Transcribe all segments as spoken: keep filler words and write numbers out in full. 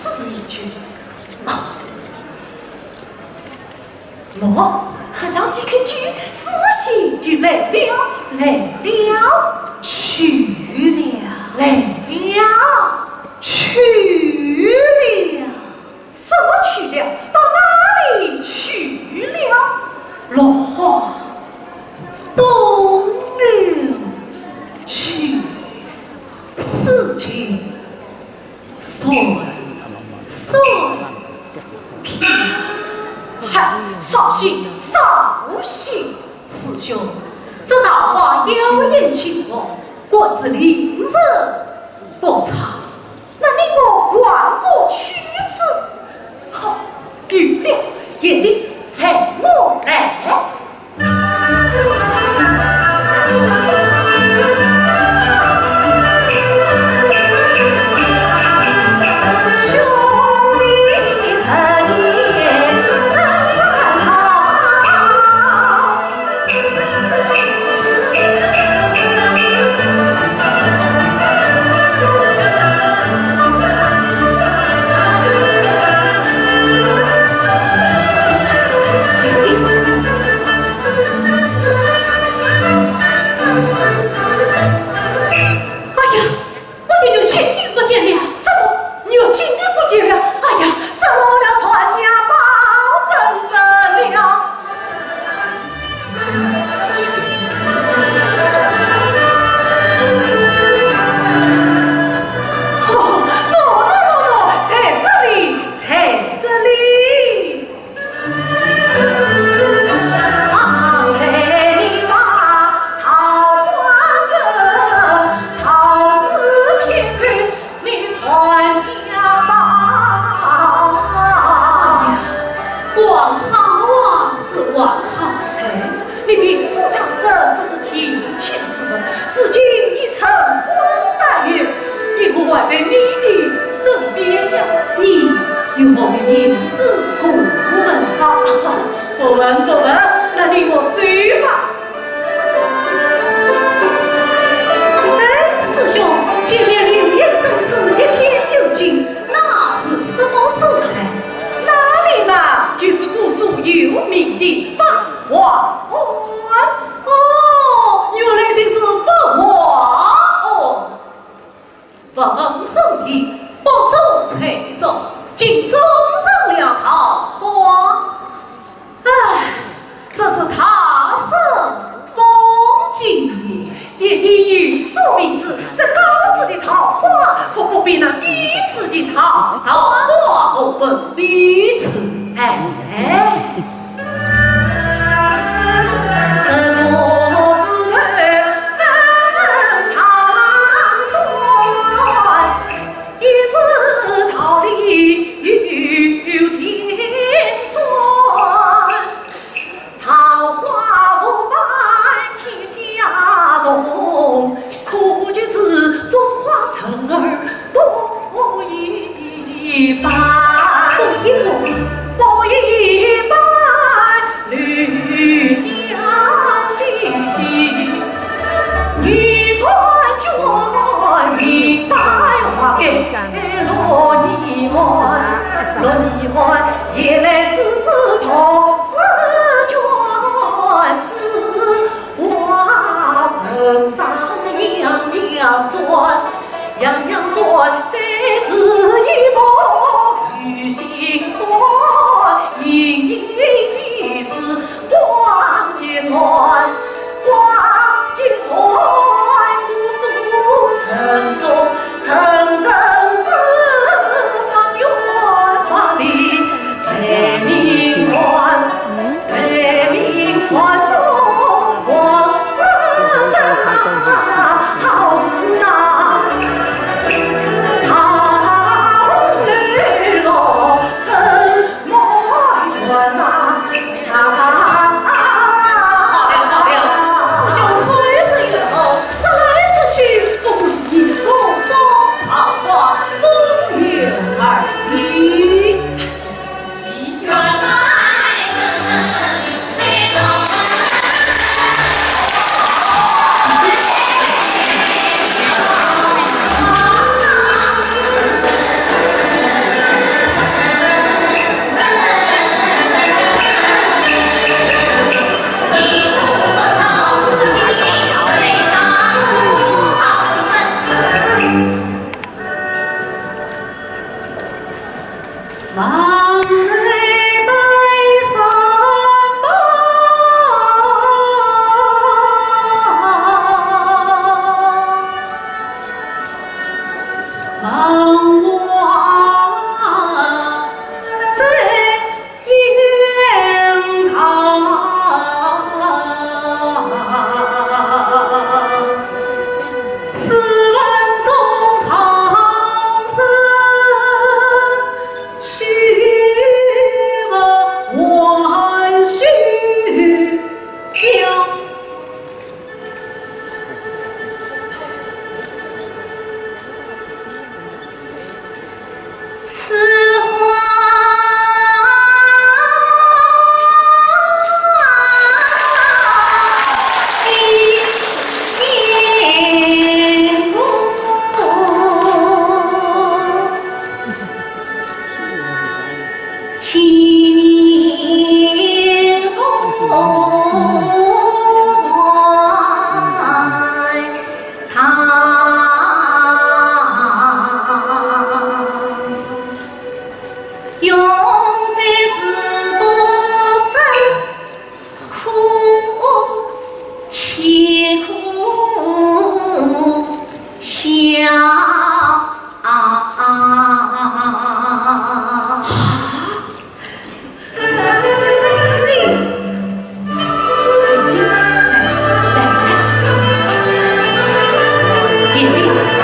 是一句。啊，喏，合上几口酒，书信就来了，来了，去了，来了，去了。什么去了？到哪里去了？落花东流去，此情 算，算，嗨，扫兴，扫兴！师兄，这桃花妖艳情怀，果真令人不察。那你我还过去此？好，有了，贤弟，随我来。哎呀，我的玉琴你不见了！怎么，玉琴你不见了？哎呀，失落了传家宝怎么了？哦，喏，喏，喏，喏，在这里，在这里。 王好啊，是王好，哎，你平素常说这是定亲之物，如今已成婚三月， 你我还在你的身边呀。你与我们言之过分啊！不问不问，那你我走吧。哎，师兄，前面柳叶声声，一片幽静，那是什么所在？那里嘛，就是古树有名的法华庵。哦，原来就是法华庵。 佛门圣地，不种才种，竟种上了桃花。唉，这是他生风景也。贤弟有所不知，这高处的桃花，可不比那低处的桃，桃花何分彼此？哎。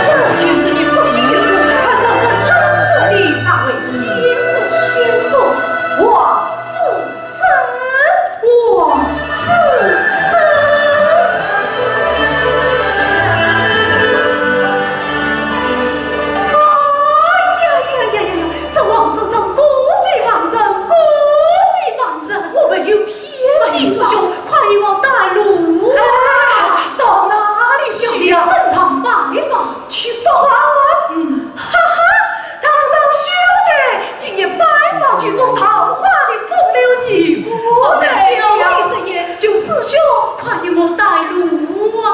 这就是你不幸有福而让人称颂的那位仙公，仙公王子贞，王子贞。哎呀呀呀呀呀！这王子贞果非凡人，果非凡人，我们有 天地师兄，快与我带路啊！哎，到哪里去呀？登堂拜访，去访啊？嗯，哈哈，堂堂秀才，竟然拜访群中桃花的风流女子，这小的时也求师兄快与我带路啊！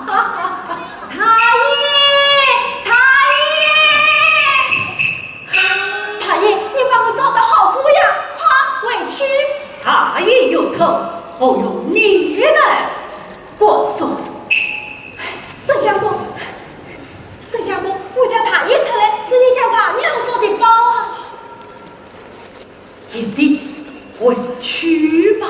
哈哈哈哈。大爷，大爷！ 大爷，你把我找到好苦呀，快回去。大爷有错，何用你来管束？沈相公，沈相公，我家大爷出来是你家大娘做的保啊。贤弟，回去吧。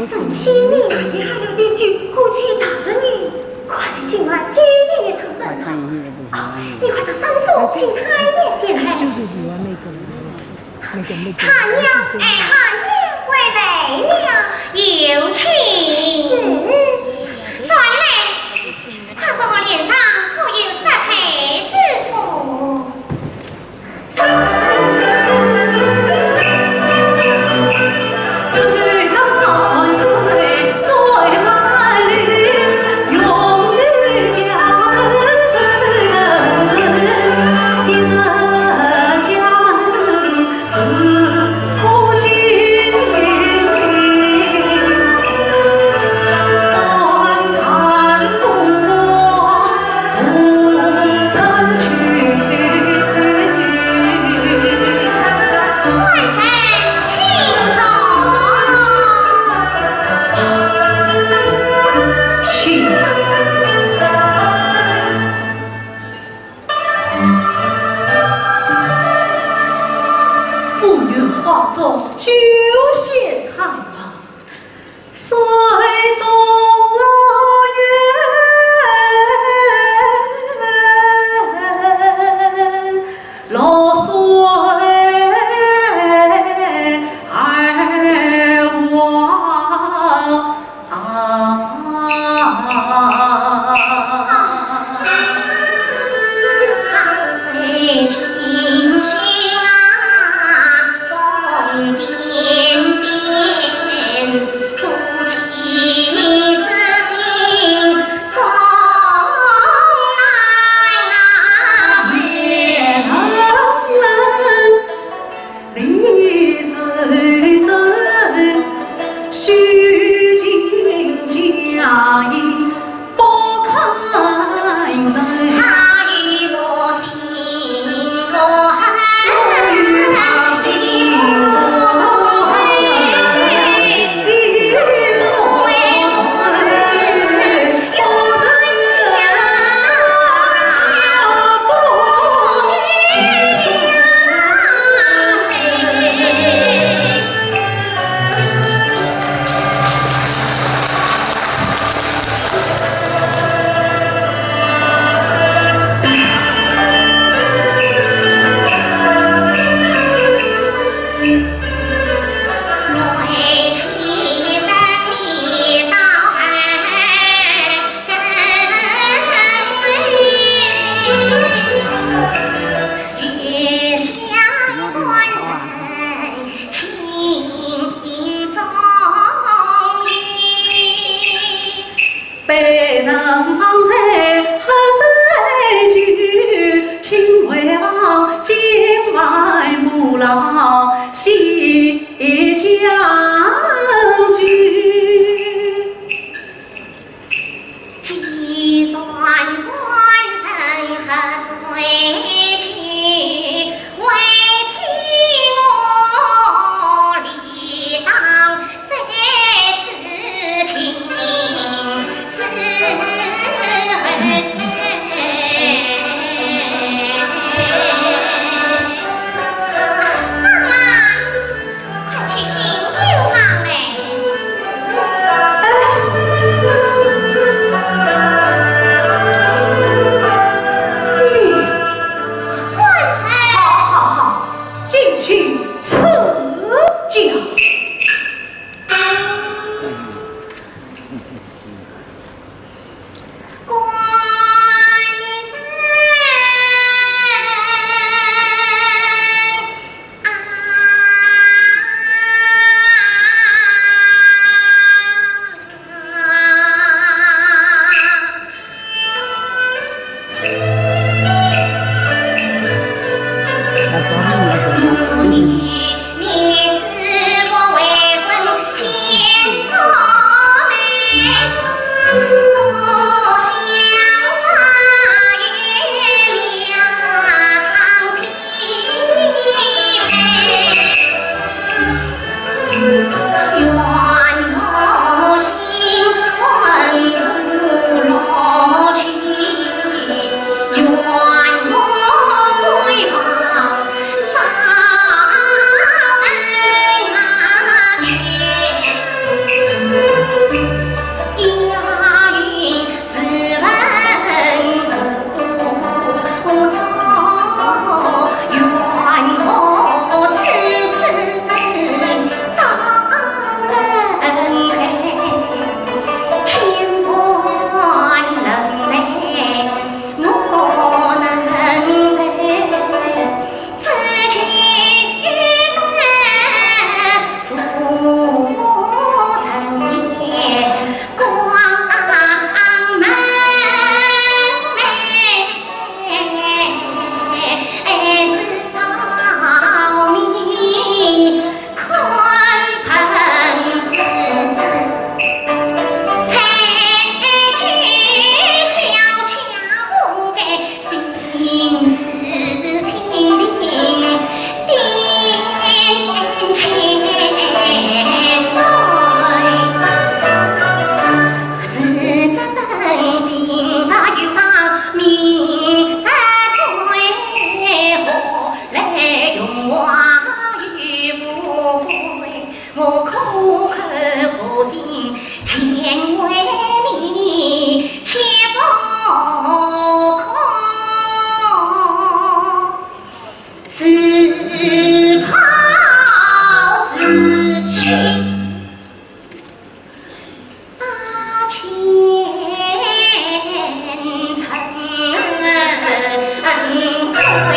生气呢？大爷喊了两句，火气大着呢。快点进来，爷爷也出阵了。哦，你快到张府请太爷前来。就是喜欢那个，那个，那个。寒娘，哎，寒娘回来了。有请。是。传来，看看我脸上可有失态之处。不愿化作九仙太郎，水中月落水而亡。我苦口婆心劝慰你，切不可自暴自弃。 把前程追。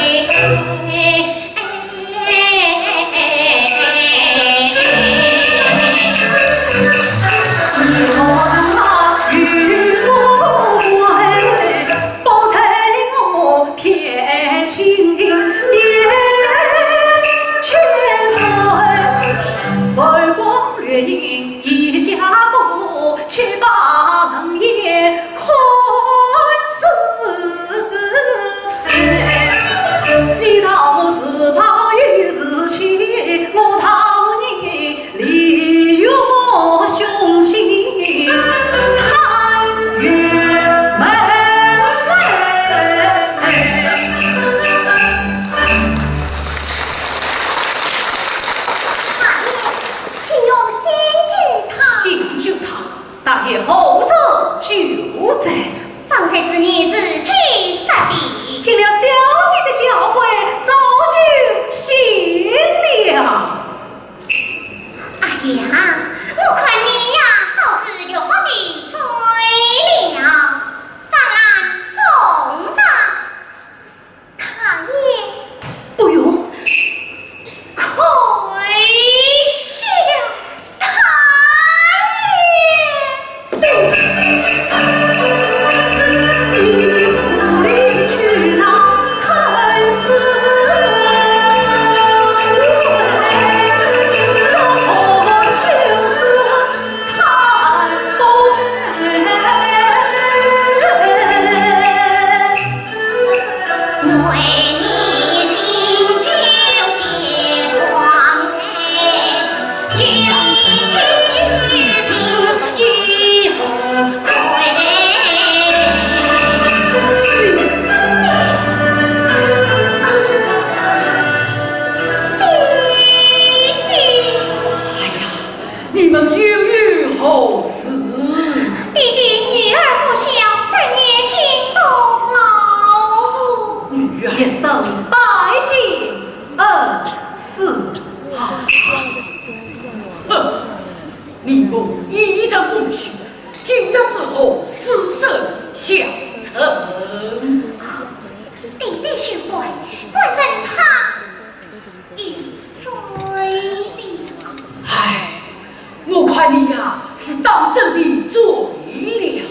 大爷，请用心救他。心救他？ 大爷何日救子？方才是你自己说的。听了小姐的教诲，早就醒了。哎呀，我看你呀，倒是有好的嘴了。方郎送上。 大爷。不用。跪下，大爷。你们又有何事？爹爹，女儿不孝，三年惊动老父。女儿。一声拜见恩师。啊，哼，你我一直不许，今日是何事生相争？爹爹休怪，官人他 有罪了。唉，我看你呀，是当真的有罪了。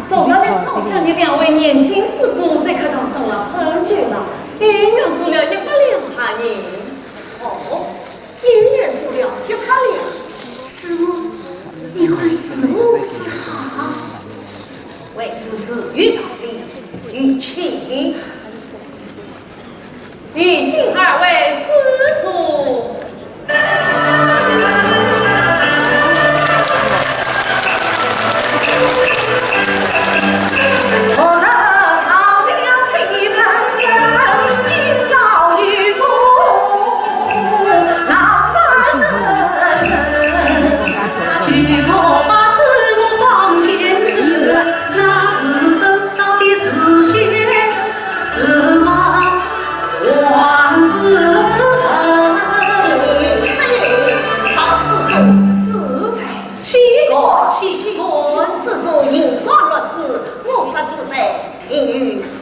总算在上下的两位年轻施主在客堂等了很久了，也远走了一百两银。哦，也远走了一百两。师父，你看如何是好？为师自有道理，有请。 有请二位施主。哎，好施主，施主。岂敢，岂敢。施主行善若水，我法慈悲，定有善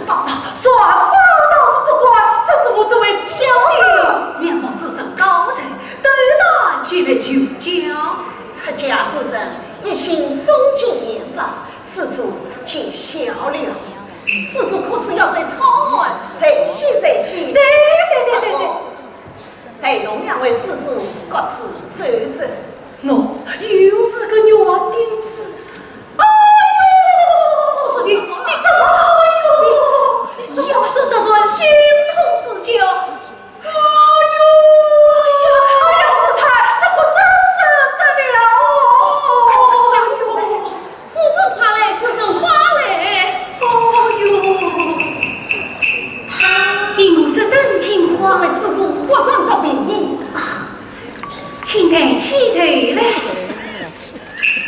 报。善报倒是不敢，只是我这位小弟，年貌之尊高才，斗胆前来求教。出家之人，一心诵经念佛，施主见笑了。 施主可是要在草庵随喜随喜。对，对，对，对，对。不过，陪同两位施主各自走走。喏，又是个软钉子。哎呦，师弟，你怎么，哎呦，你叫声得人心痛似焦。 哎呦，哎呀，哎呀，师太，这可真是不得了哦！哎呦，夫人快来，夫人快来！哎呦，你这等惊慌。这位施主，我上个病人。啊，请抬起头来。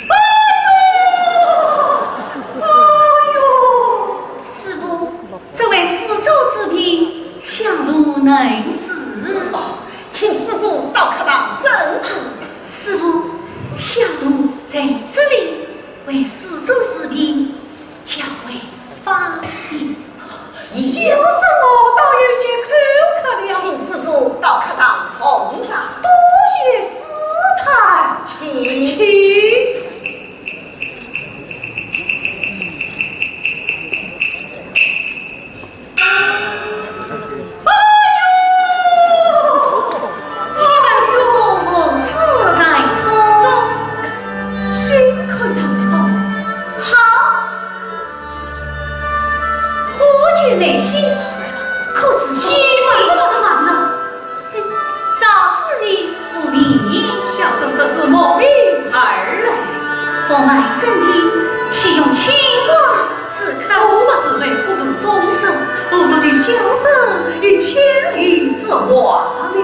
哎呦，哎呦！师父，这位施主之病，小徒能治。哦，请施主到客堂诊治。师父，小徒在这里为施主治病，较为方便。 小生我倒有些口渴了。请施主到客堂奉茶。多谢师太。请。请。哎呦！你们施主何事来痛？辛苦他们了。好。 何处来信？可是西门？慢着，慢着，慢着。哼，赵子龙无礼。小生这是慕名而来。奉门圣旨，岂容清官之客？我不是为普度众生，何得对小生有千里之话呢？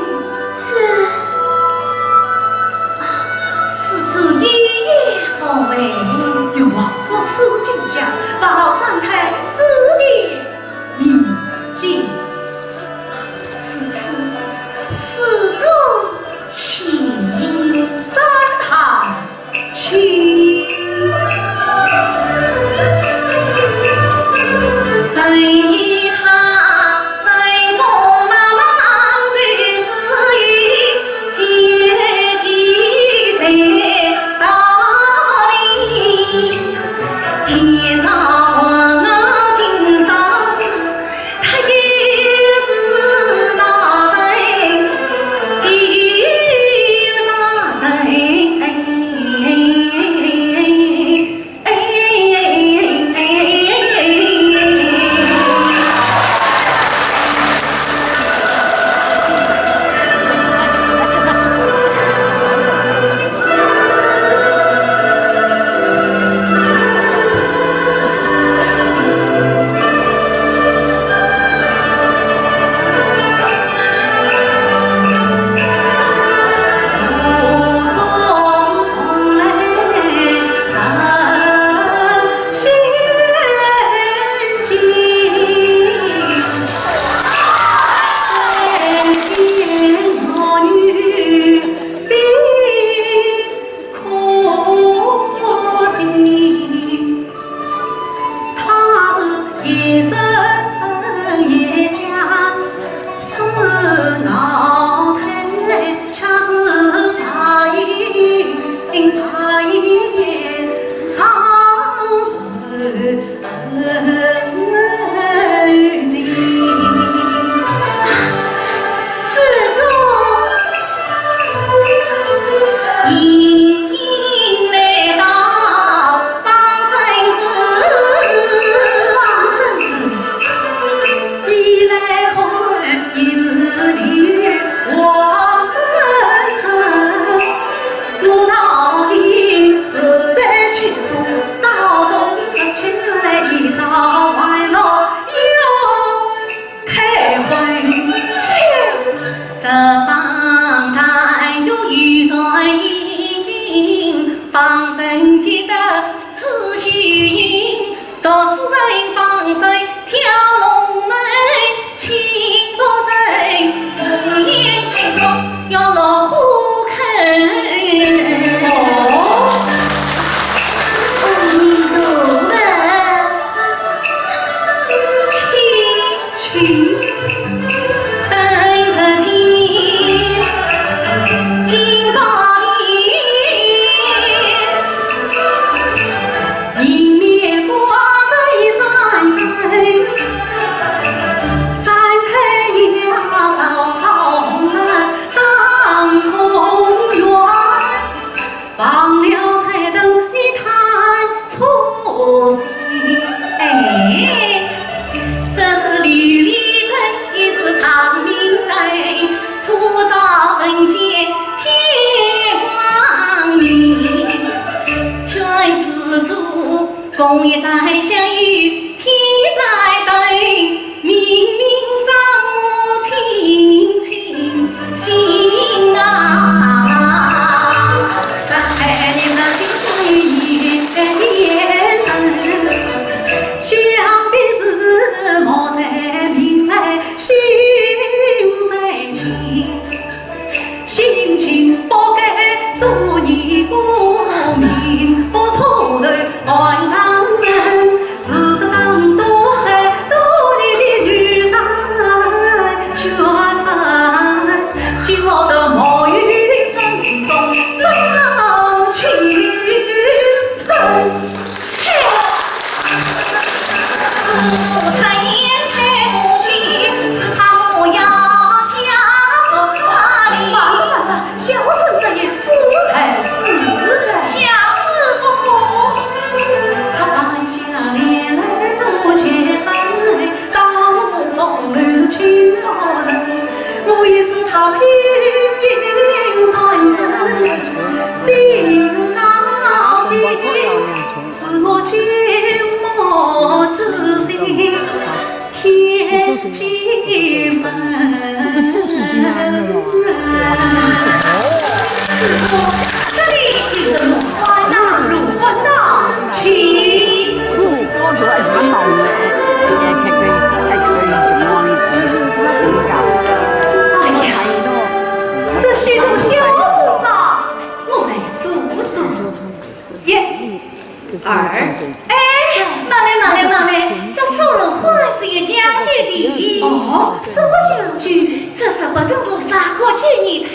这 施主有言何为？有王国此景象，望老三太指点迷津。施主，施主请。三太请。冬夜在下雨，天在等，明明让我清清醒啊。三太你是听谁言言，想必是我在明白心在情。 心情不该做你过敏，不错的爱人，只是当多在多年的女人圈，寂寞的魔芋的声中，唱青春。 慢着，慢着，小生这也是人是人。下次不可。他放下脸来多解伤，当我风流是情何人，我也知他拼命男人心高情。 是我寂寞之心天际分。这里就是轮番呐，轮番呐，请。哎呀，这些都小和尚，我来数数。一、 二。哎，慢来，慢来，慢来，这数轮番是有讲究的。哦，什么讲究？这十八层菩萨各具仪态，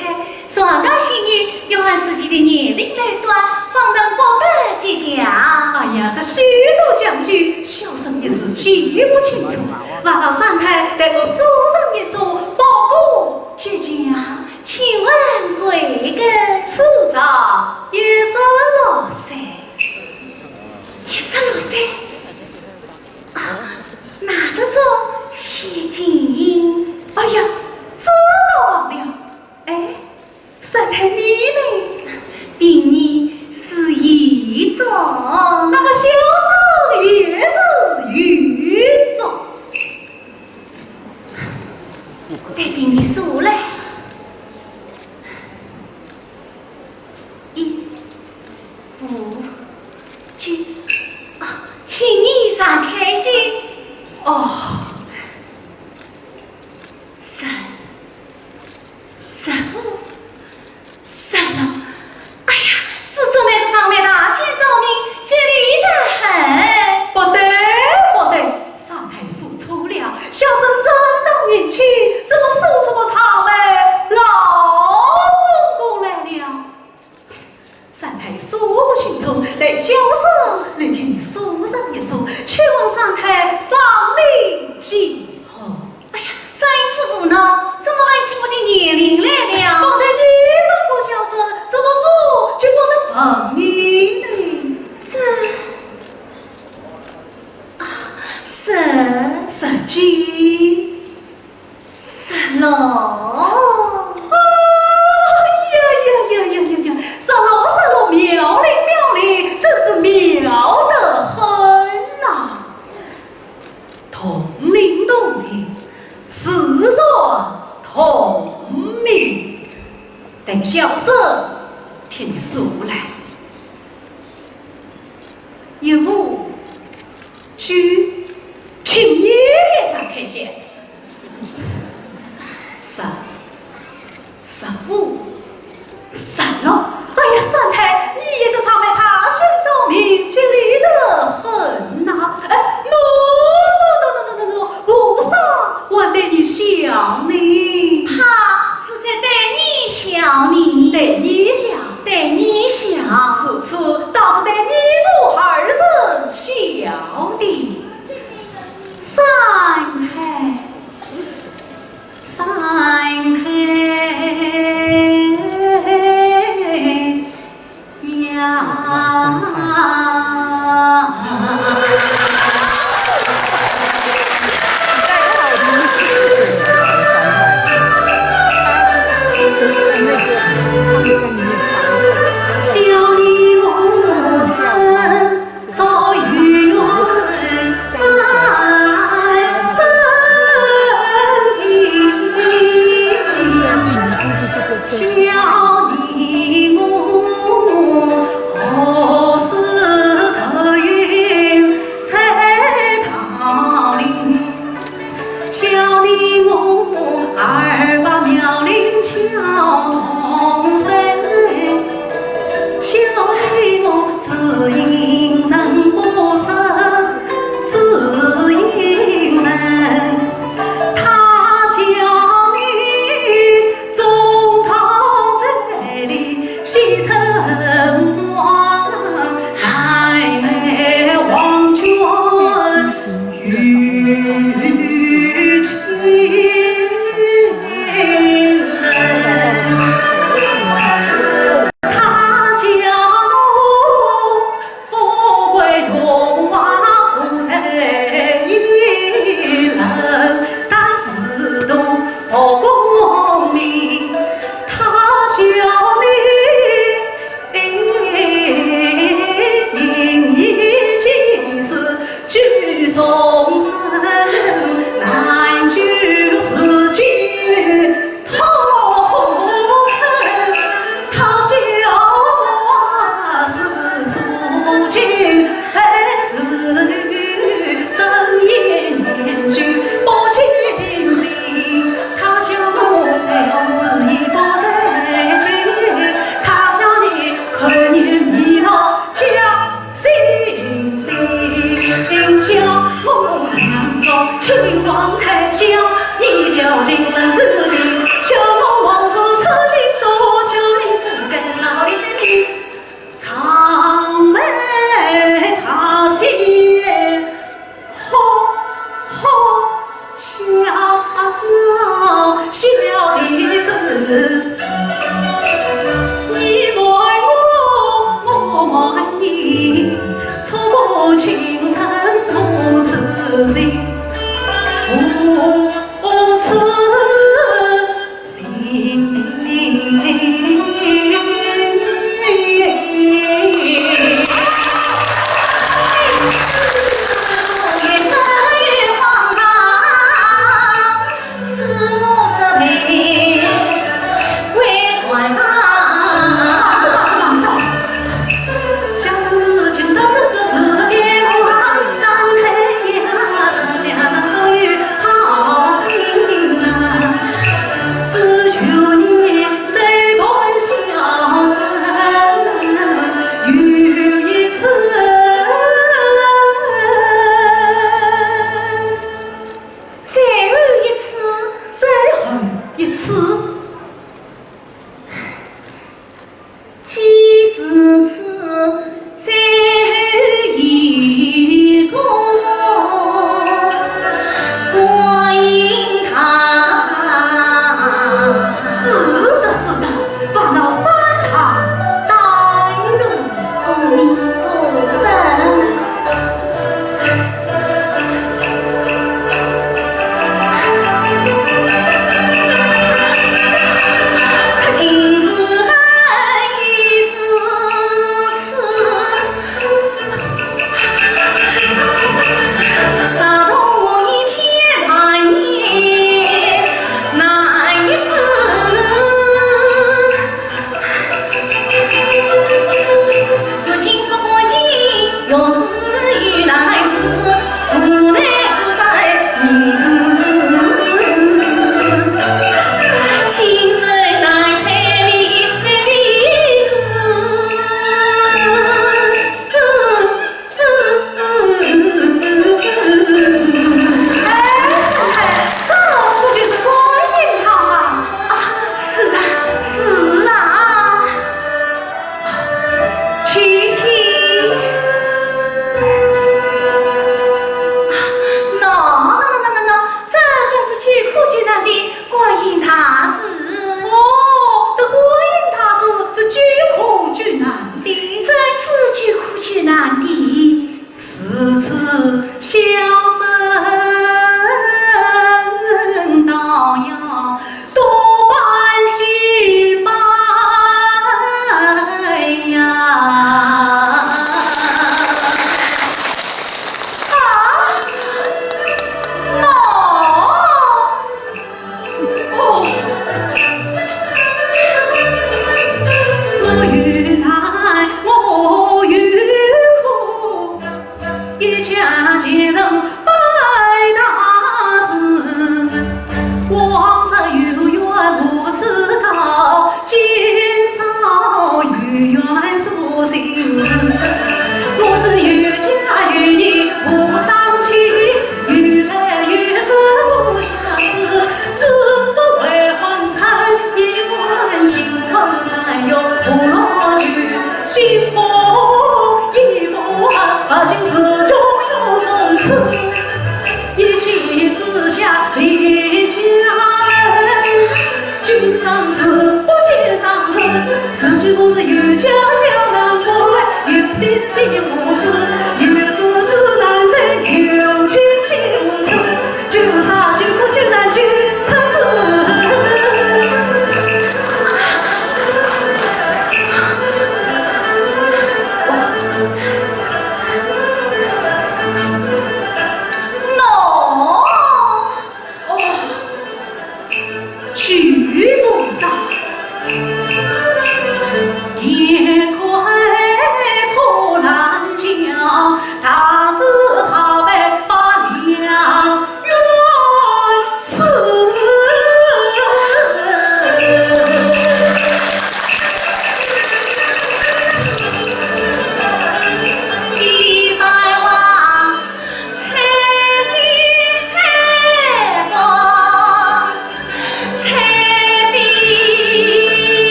上到仙女，要按自己的年龄来算，方能博得吉祥。哎呀，这许多讲究，小生一时记不清楚，还望三太代我数上一数，报个吉祥。请问贵庚？此上一十六岁。 一十六岁。啊，那这种喜金。哎呀，这倒忘了。哎，三太你呢？比你是一种。那么小生也是一种。再比你数来。 一、五、九，啊，请你上开心。哦，十、十五、十六。哎呀，师祖乃是上面大仙照明，吉利得很。不对，不对，三太数错了，小生正当年轻，怎么数出个长辈老公公来了？ 三太说不清楚，待小生来替你数上一数，请问三太芳龄几何？哎呀，三太师父呢？怎么问起我的年龄来了？方才你问过小生，怎么我就不能问你呢？这，啊，是。十几。 十六。哎呀呀呀呀呀呀！十六十六，妙龄妙龄，真是妙得很呐！同龄同龄，自然同名。待小生替你数来。一、五、九，请你也上开些。 十、十五、十六。哎呀，三太，你也是上面大仙照明，吉利得很呐。哎，喏，喏，菩萨还对你笑呢。他是在对你笑呢。对你笑。对你笑。如此，倒是对你我二人笑的。 三太。既是此，最后一个观音堂。是的，是的，烦恼三堂带路。阿弥陀佛。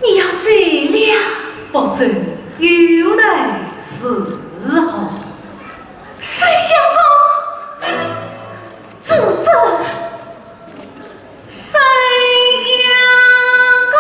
你要走了，不走又待何？沈相公，这这，沈相公。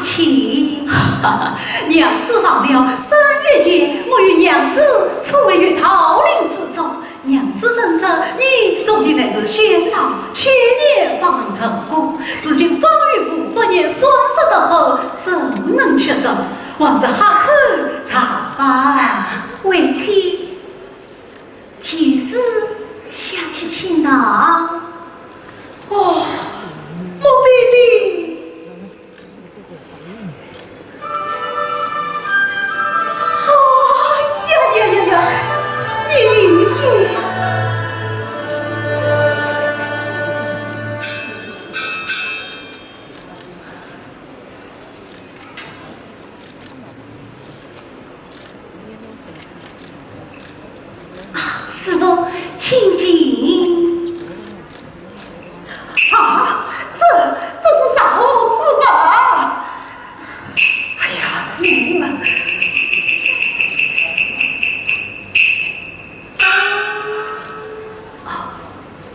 请。哈哈，娘子忘了，三月前我与娘子初会于桃林之中，娘子怎说你终究乃是仙道，千年方能成功，如今方圆五百年，山色得后，怎能及得？还是喝口茶吧。为妻就是想去请道。哦，莫非你……哦，呀呀呀呀，你已经……啊，师父，请进。啊，这，这是啥物之物啊？哎呀，你们……啊，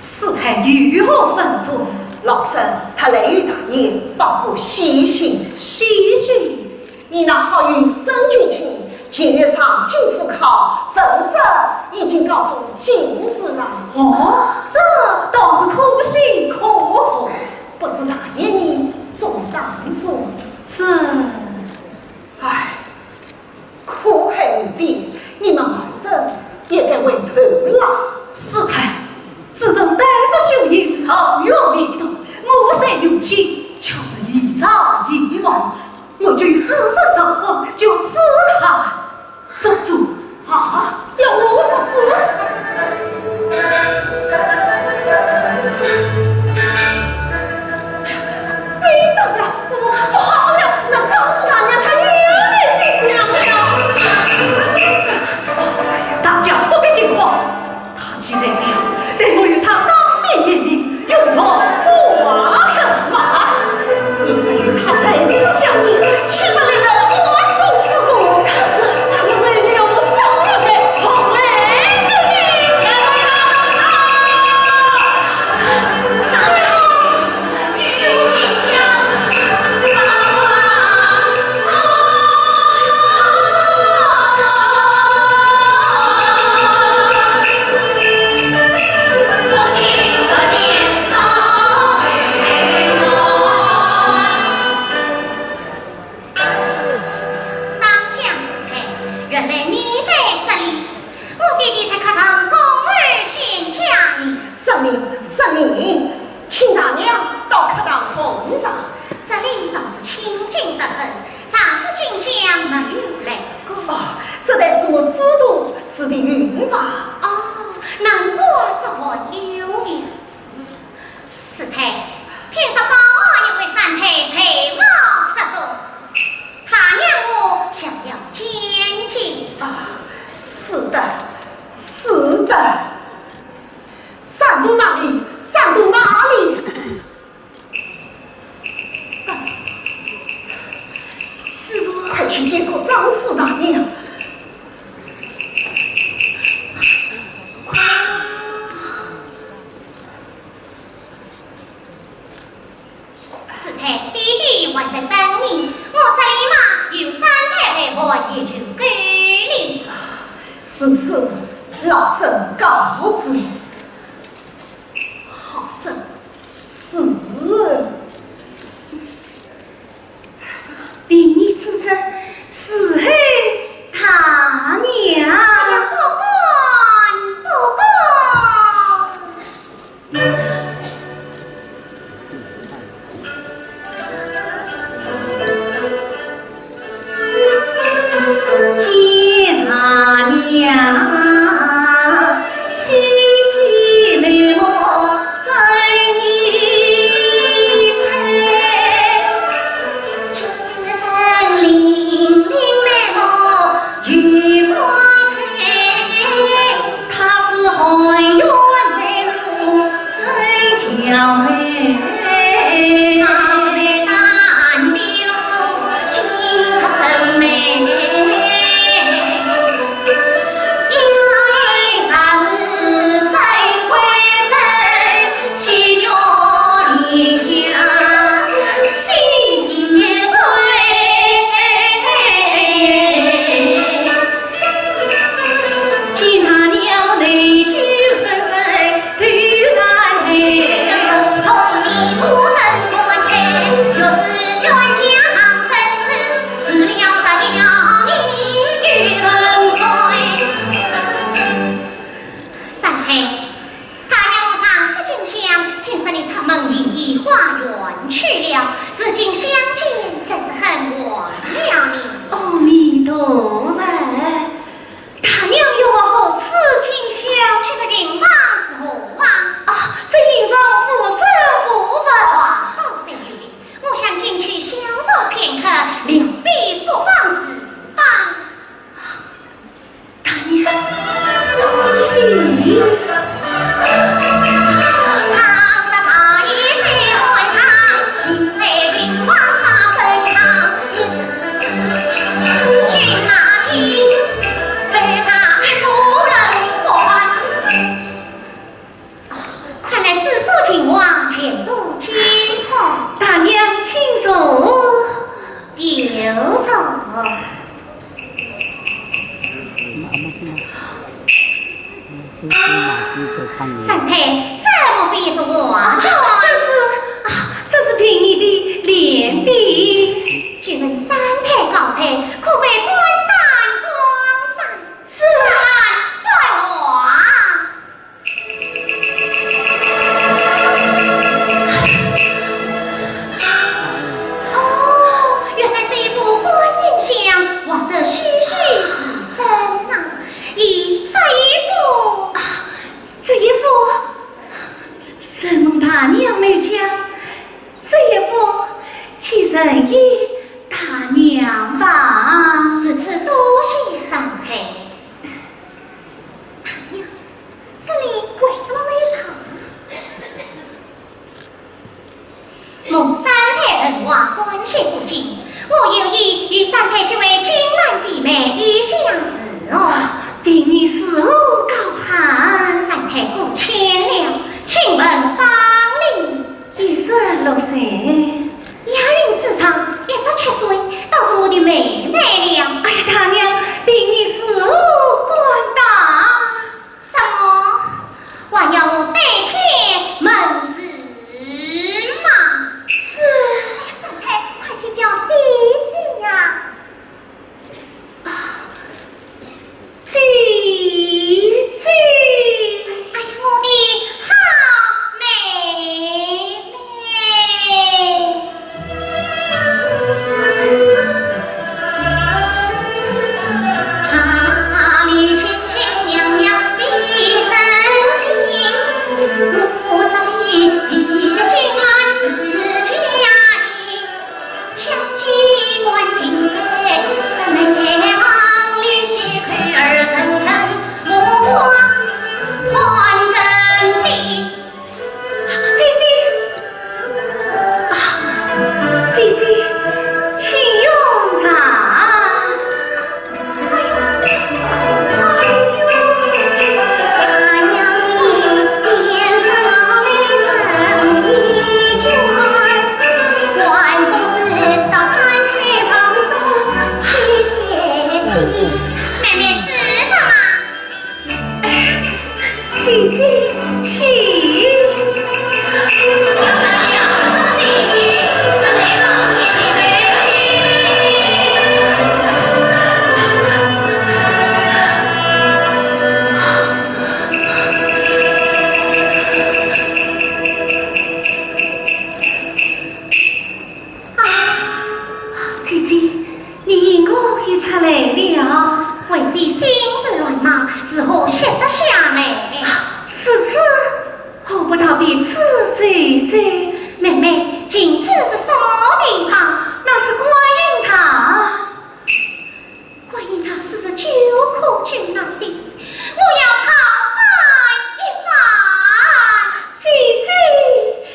师太有何吩咐？老身特来与大爷报个喜讯。喜讯？ 你那好友沈君清，近日上京赴考，文试已经考中进士了。哦，这倒是可喜可贺。不知大爷你中当数？是。唉，苦海无边，你们二人也该回头了。师太，此人大发秀英，长远未动，我虽有妻，却是一朝一梦。 我就与此人成婚，就与他做主。啊，要我做主？哎，大家，不，不好了，那张四大娘她又来进香了。大家不必惊慌， 他既来了，待我与他当面言明，有何话可瞒？你若与他再次相见，岂不令人万众思索？他若来了，我怎么会回头呢？当家师太，原来你在这里。我爹爹在客堂恭候仙家呢。遵命，遵命。 请大娘到客堂奉上。这里倒是清静得很，上次进香没有来过。哦，这待是我师徒之的缘分。哦，难怪这般有缘。师太，听说宝二爷为三太才貌出众，他娘我想要见见。啊，是的，是的。 山洞哪里？山洞哪里？山……师父，快去见过张四大娘！快！师太，爹爹还在等你，我这里嘛，有三太陪伴，也就够了。如此，老身告辞。 好生是贫贱之人，伺候大娘。哎呀，不敢，不敢。两边不妨自保。大娘，请。 看来是说情话全都听透。大娘请坐。有座。三太，这么便是话？这是，啊，这是便宜的连笔。请问三太高才，可会观山观水？是。观山观画。 哦，原来是一幅观音像，画得栩栩如生呐。咦，这一幅？啊，这一幅？承蒙大娘美讲，这一幅，请承谢大娘吧。如此多谢三太。大娘，这里为什么没床？ 蒙三太承话，欢喜不尽。我有意与三太结为金兰姐妹，以享日月。凭你恕我高攀。三太过谦了，请问芳龄？一十六岁。押韵之上，一十七岁，倒是我的妹妹了。哎呀，大娘，凭你恕我敢当。 什么？还要我对天盟誓吗？是。哎呀，三太，快去叫姐姐呀！啊，姐姐。哎呀，我的好妹妹。姐姐，啊，姐姐，请用茶。妹妹，是的吗？ 姐姐，请。啊，姐姐，你我也出来了。为姐心事乱麻，如何歇得下来？如此，何不到别处走走？妹妹，近处是什么地方？那是观音堂。 观音堂是这九曲九难的，我要朝拜一番。姐姐请。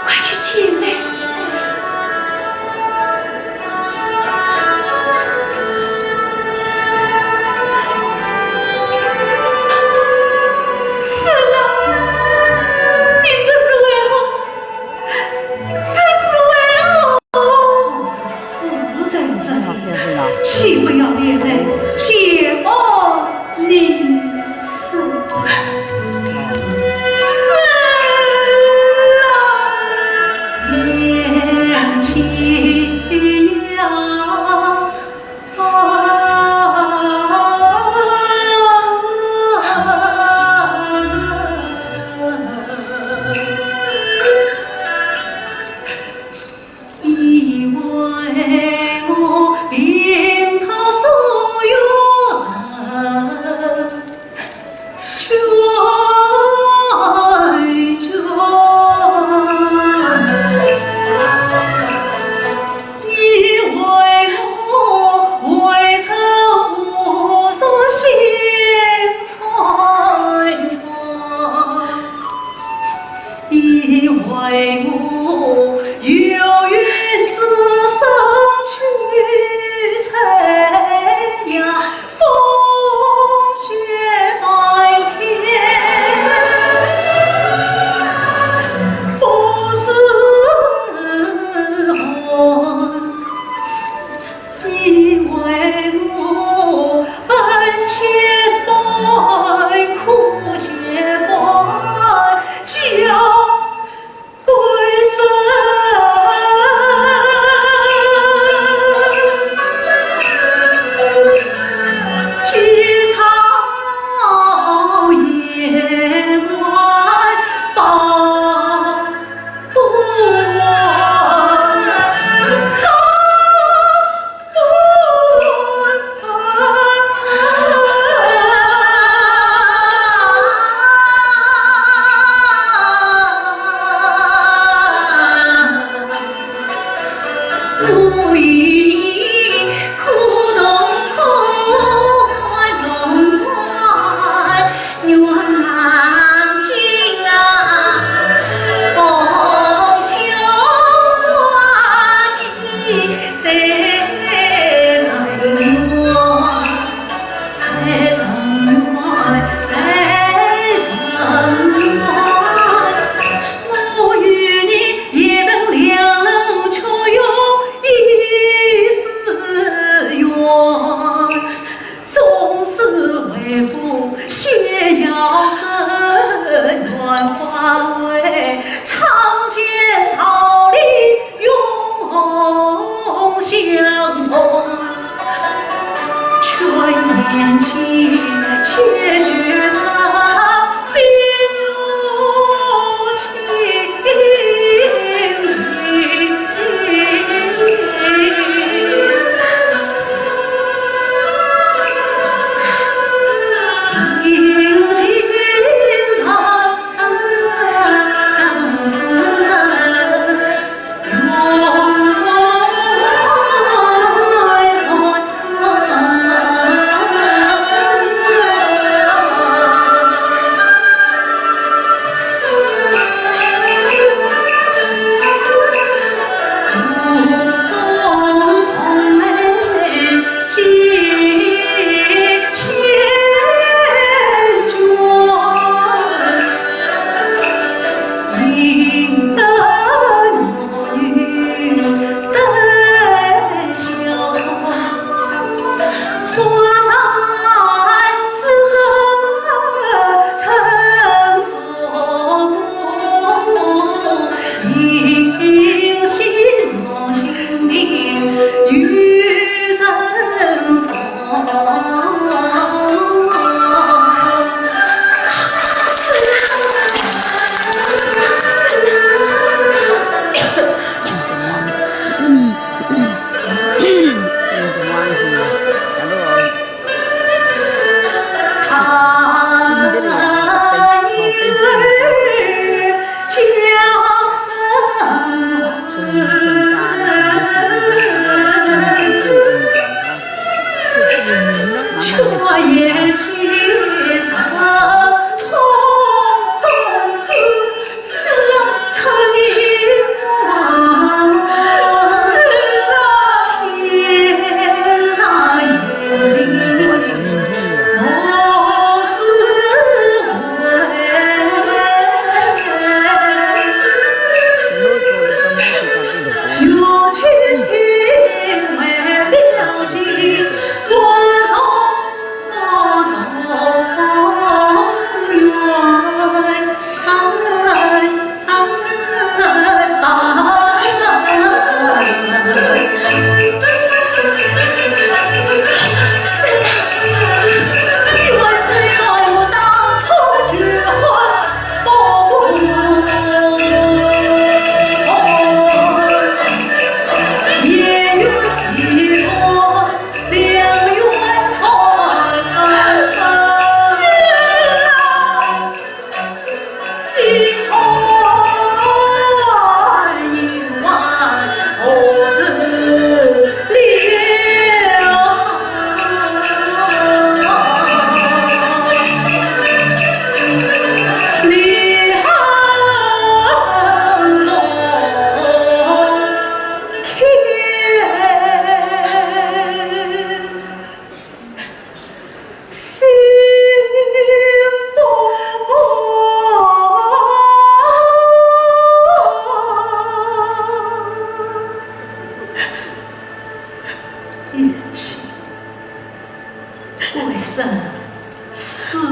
快去请来。是啊，你这是为何？这是为何？是谁在这里？岂不要连累谢恩 你是，是啊，贤妻呀。你为我平透所有人，全全。你为我未曾无数心惆怅。 你为我有云之上去采呀，风雪漫天，不知何。 你为我恩千般，苦千般，叫归身几朝夜晚把 总是为父谢邀这愿花会，参见桃李永相会。全年期解决茶，并无情。死后，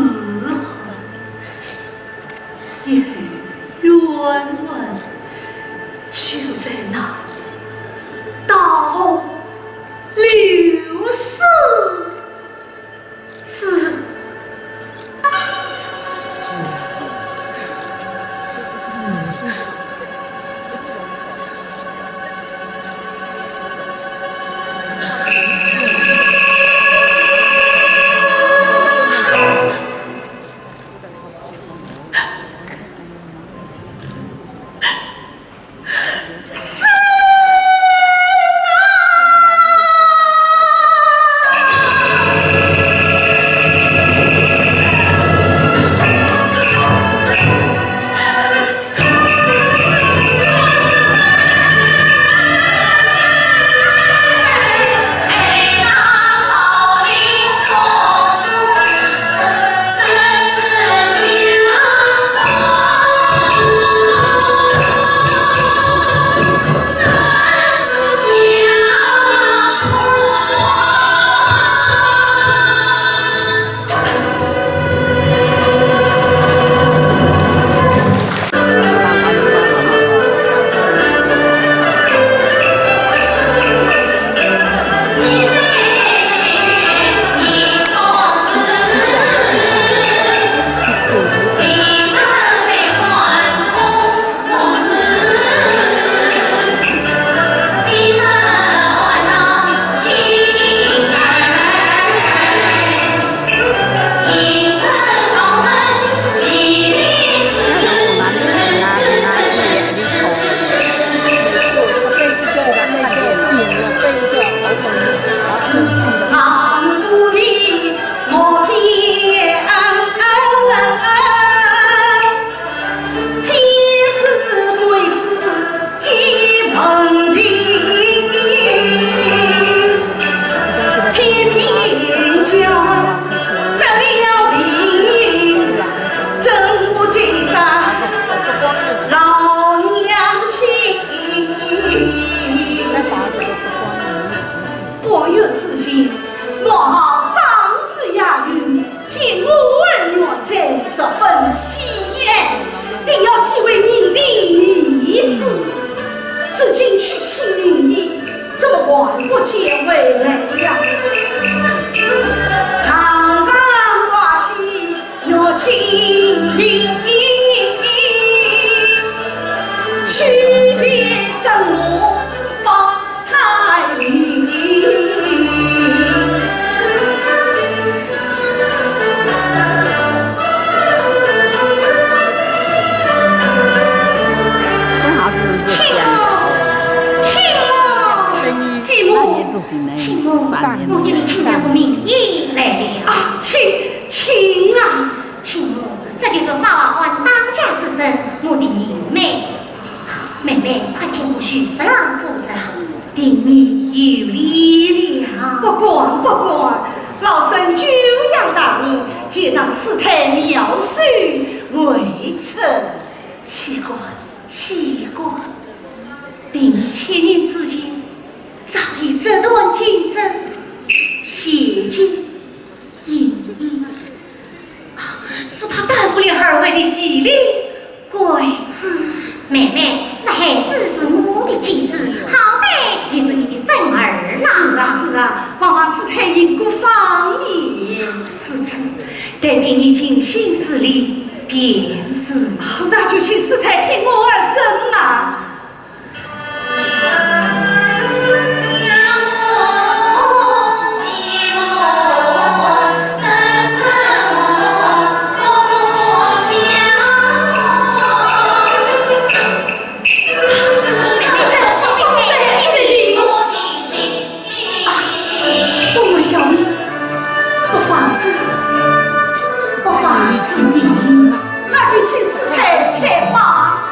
也许冤枉就在那刀流死之母，继母，我给你请两个名医来了。啊，请，请啊！继母，这就是法王官当家之证，我的妹妹。妹妹，快请我去侍郎夫人，病已有理了。不敢，不敢，老身久仰大名，见证世太妙手，未曾。岂敢，岂敢。病已千年之久， 早已折断筋症，血尽阴翳，啊，只怕耽误了二位的治理，怪之。妹妹，这孩子是我的继子，好歹也是你的孙儿呐。是啊，是啊，望世太行个方便。如此，待病已经心思理，便是。那就请世太替我而诊啊。 不妨事，不妨事，那就请世太开方。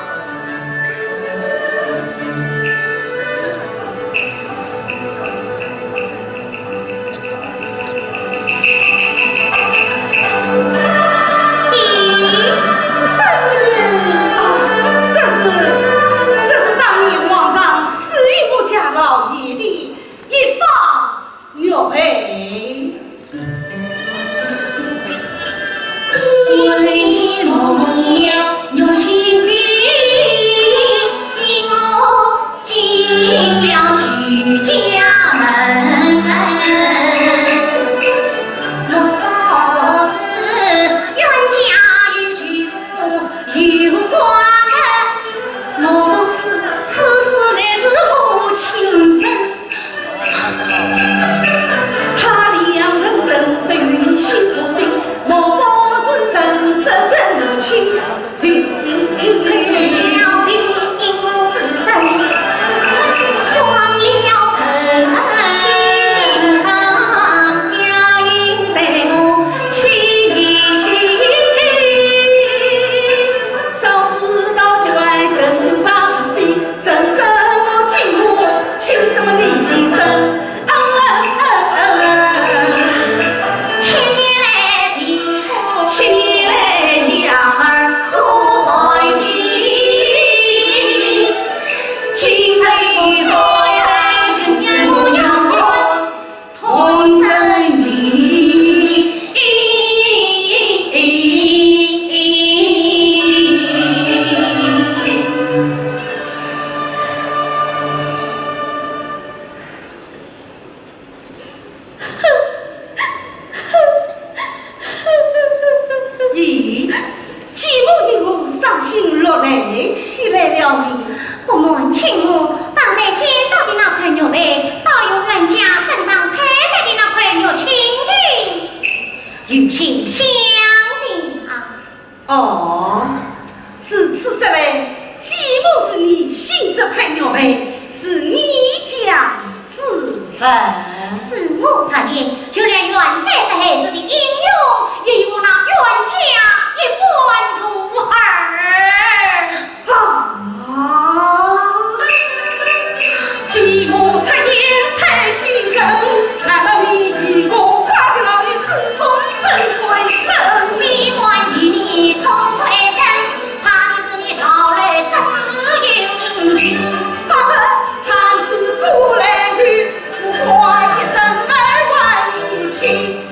问。是我插言，就连远在这海市的英雄，也与我那冤家一般如何？啊！继母出言太欺人，难道你一个花家老爷私通沈官人？你还以你通官人，怕的是你朝来得知有名气。八成参知古来有，我花家沈门外一去。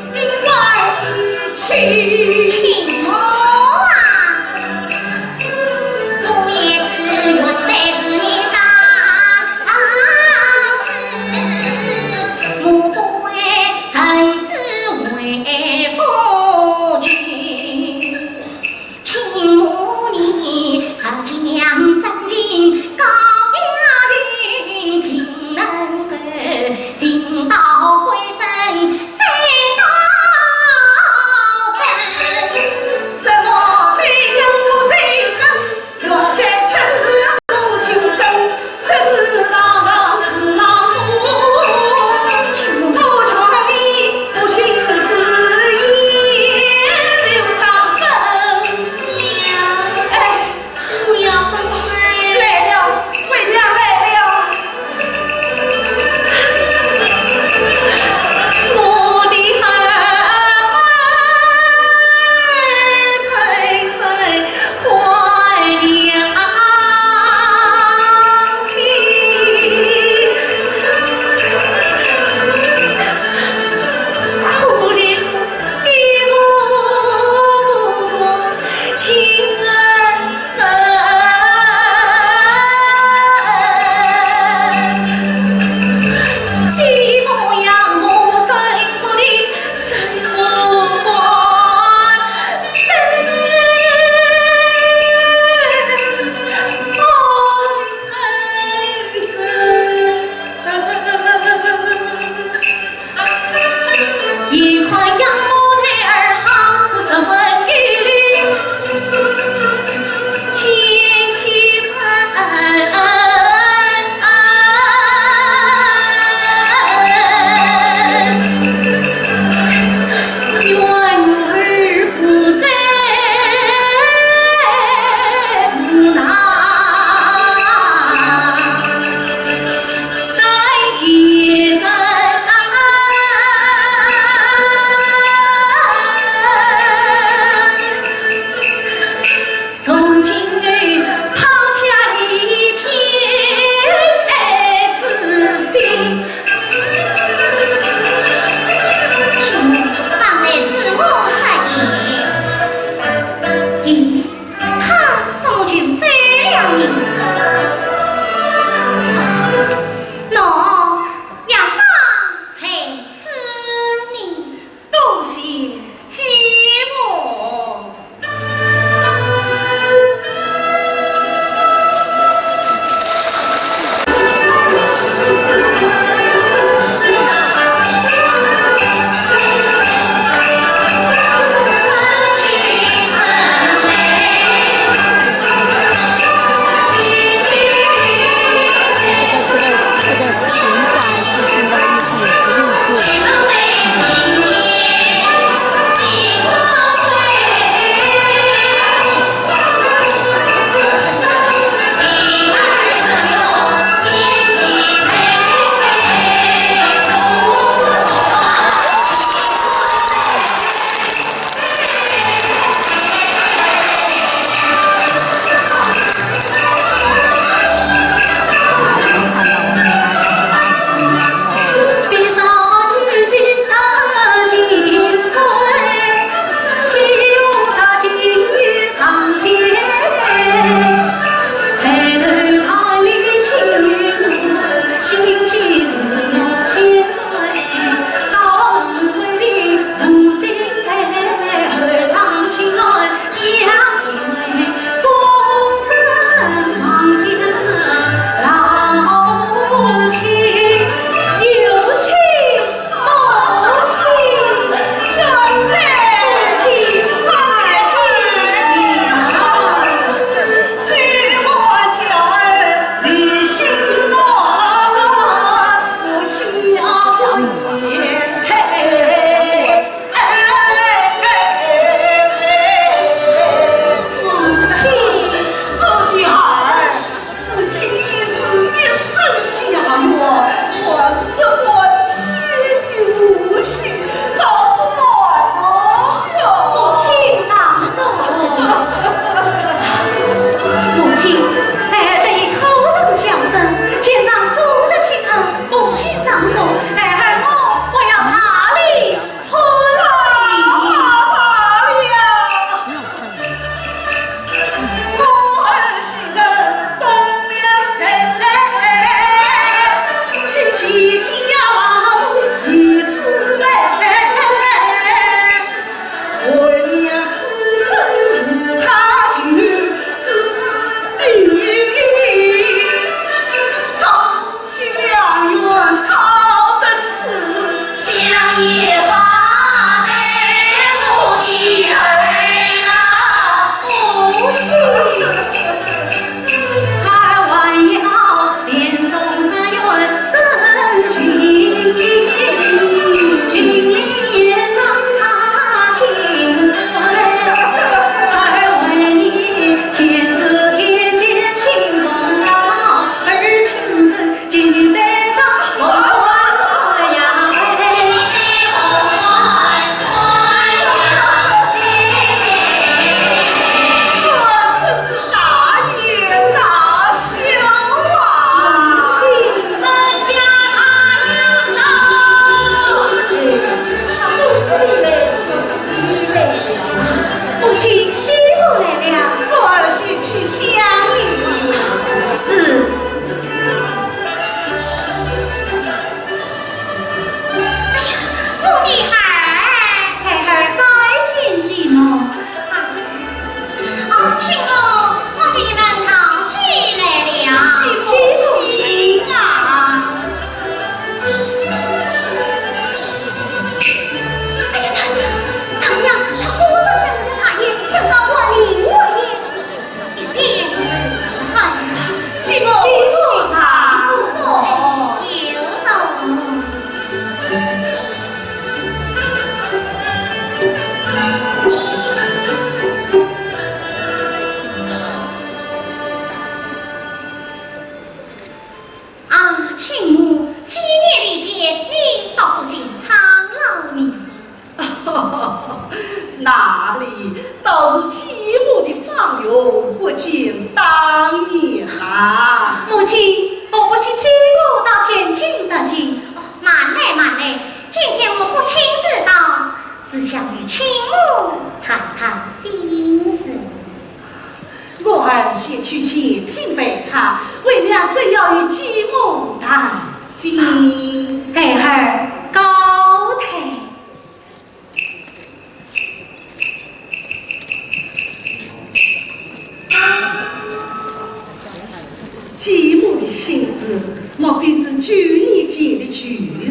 的去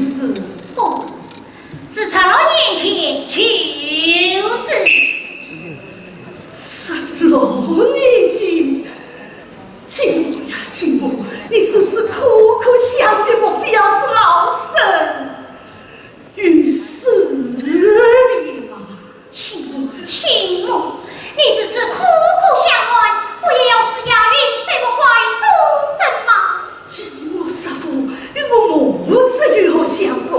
世。不，是十六年前去世。十六年前，亲母呀，亲母，你是不是苦苦想念我这样子老身于世的吗？亲母，亲母，你如此苦苦相念，不也要思呀云水木怪众生吗？亲母师父，你我母子有何相干？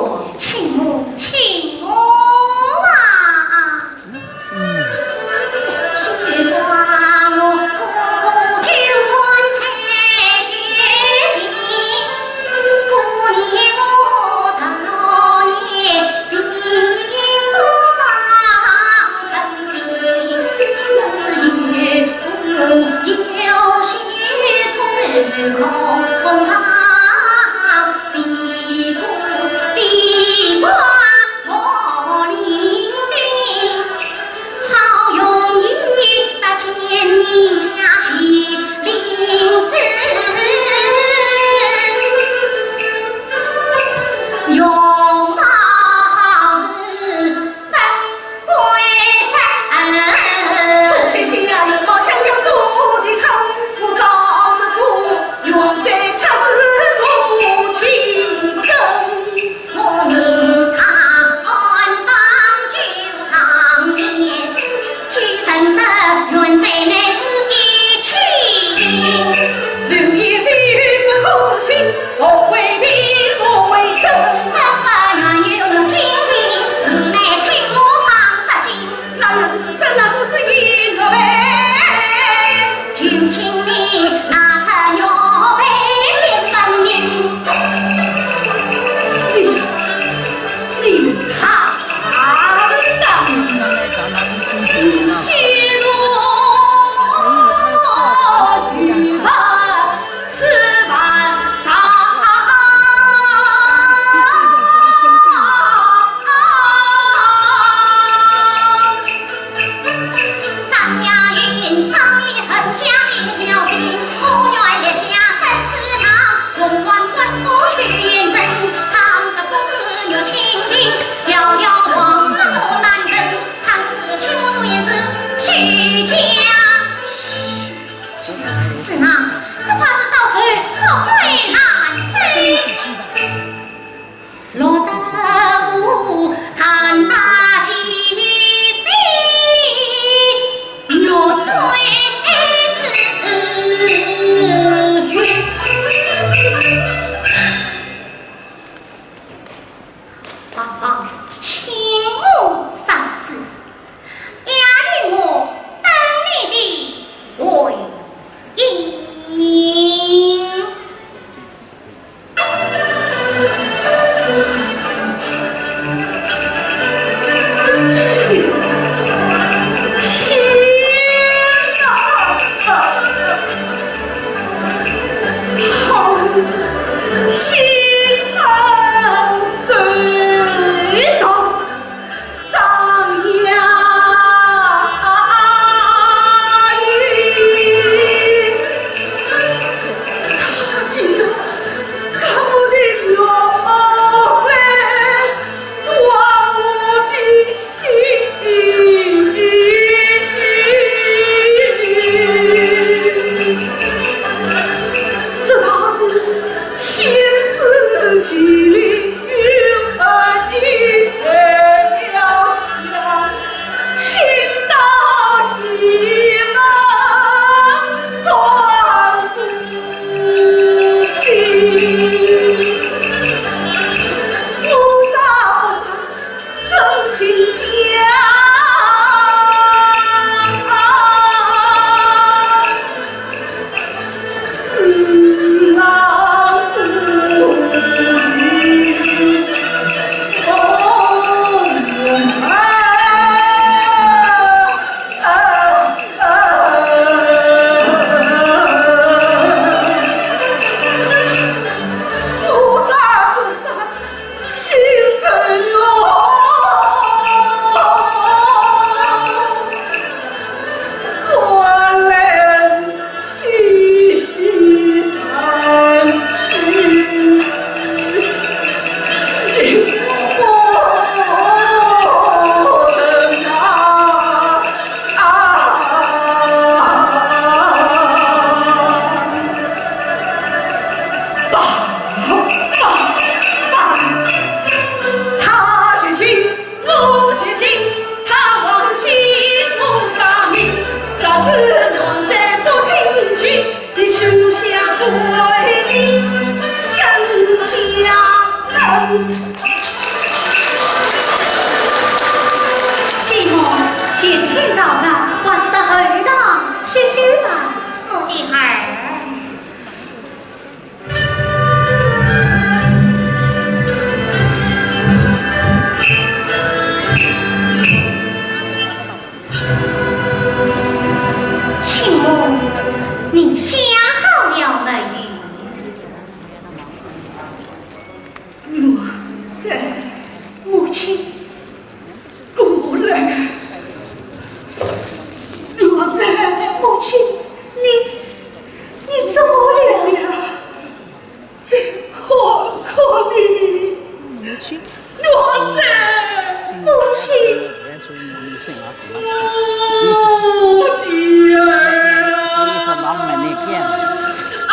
继母，今天早上还是到后堂歇歇吧。我的孩儿。 请问您想好了没有？奴才，母亲，过来。奴才，母亲，你，你怎么了？ 这可可的，奴才，母亲，我的儿啊！啊！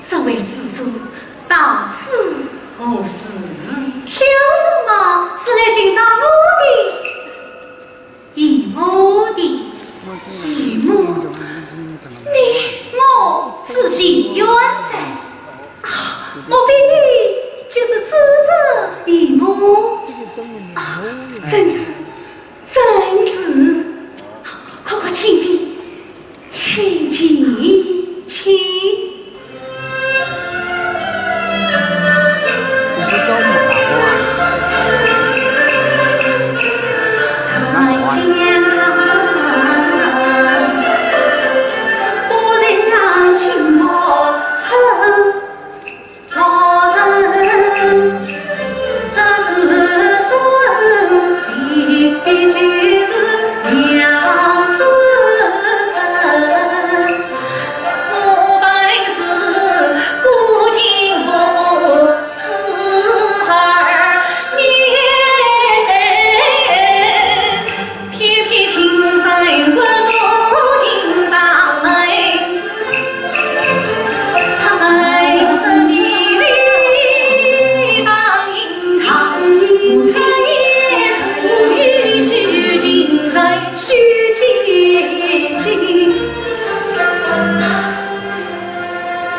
这位施主，到此何事？小生嘛，是来寻找我的姨母的。姨母？你我是情缘哉。啊，莫非你就是知州姨母？啊，正是，正是。快快请进，请进，请。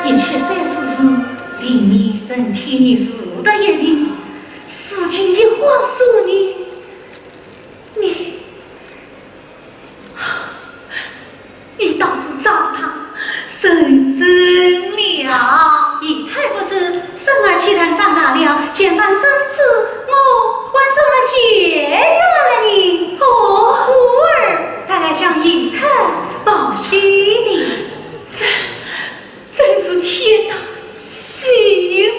一七三四时，令你身体你是的一灵，如今一晃数年，你 你倒是长大成人了。姨太不知，孙儿岂但长大了，前番生日我还送了解元了呢。哦。故而特来向姨太报喜的。这，真是天大喜事。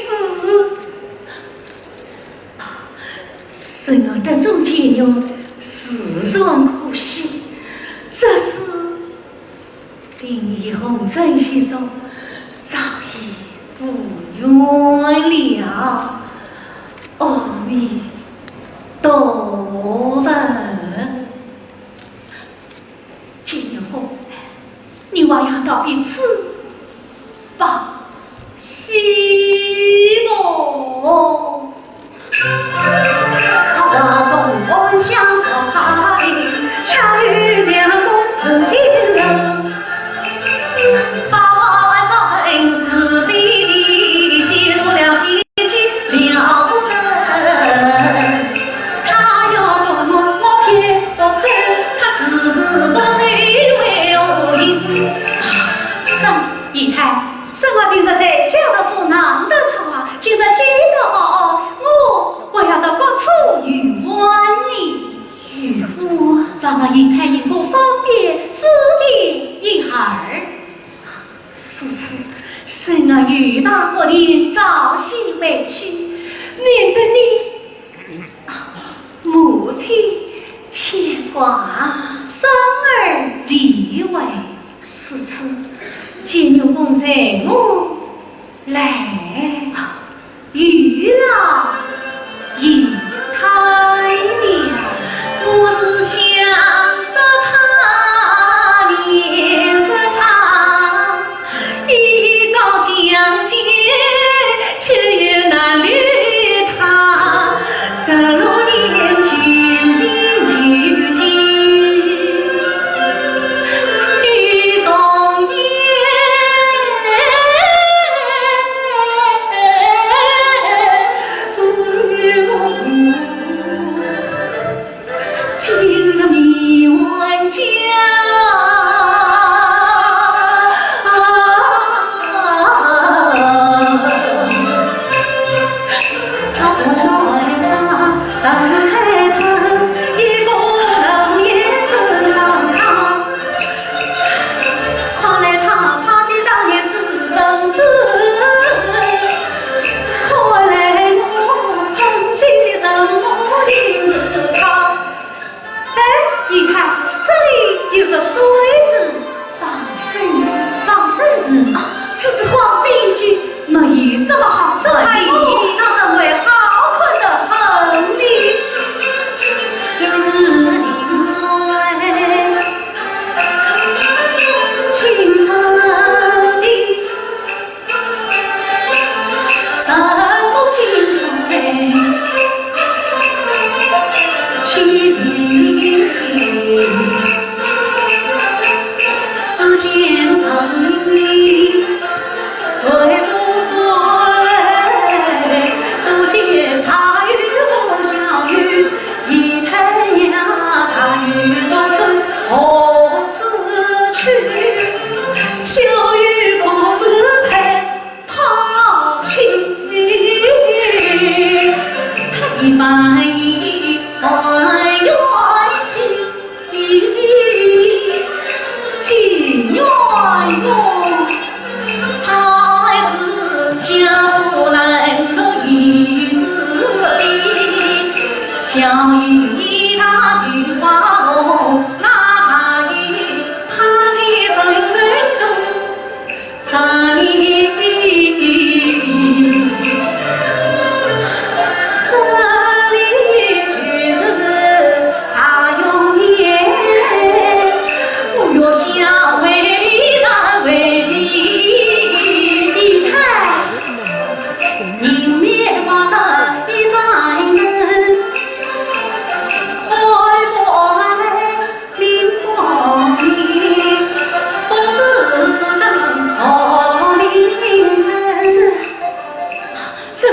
孙儿得中解元，自然可喜，只是令你红尘世上早已无缘了。阿弥陀佛。 解元，你还要到彼处报喜么？三姨太，孙儿平日在家读书难得出外，今日既得报，我还要到各处游玩呢。游玩？望姨太因何方便指点一二。 如此，孙儿又到各地找些回去，免得你，啊，母亲牵挂。孙儿理会。如此，解元，我来。 有劳姨太了。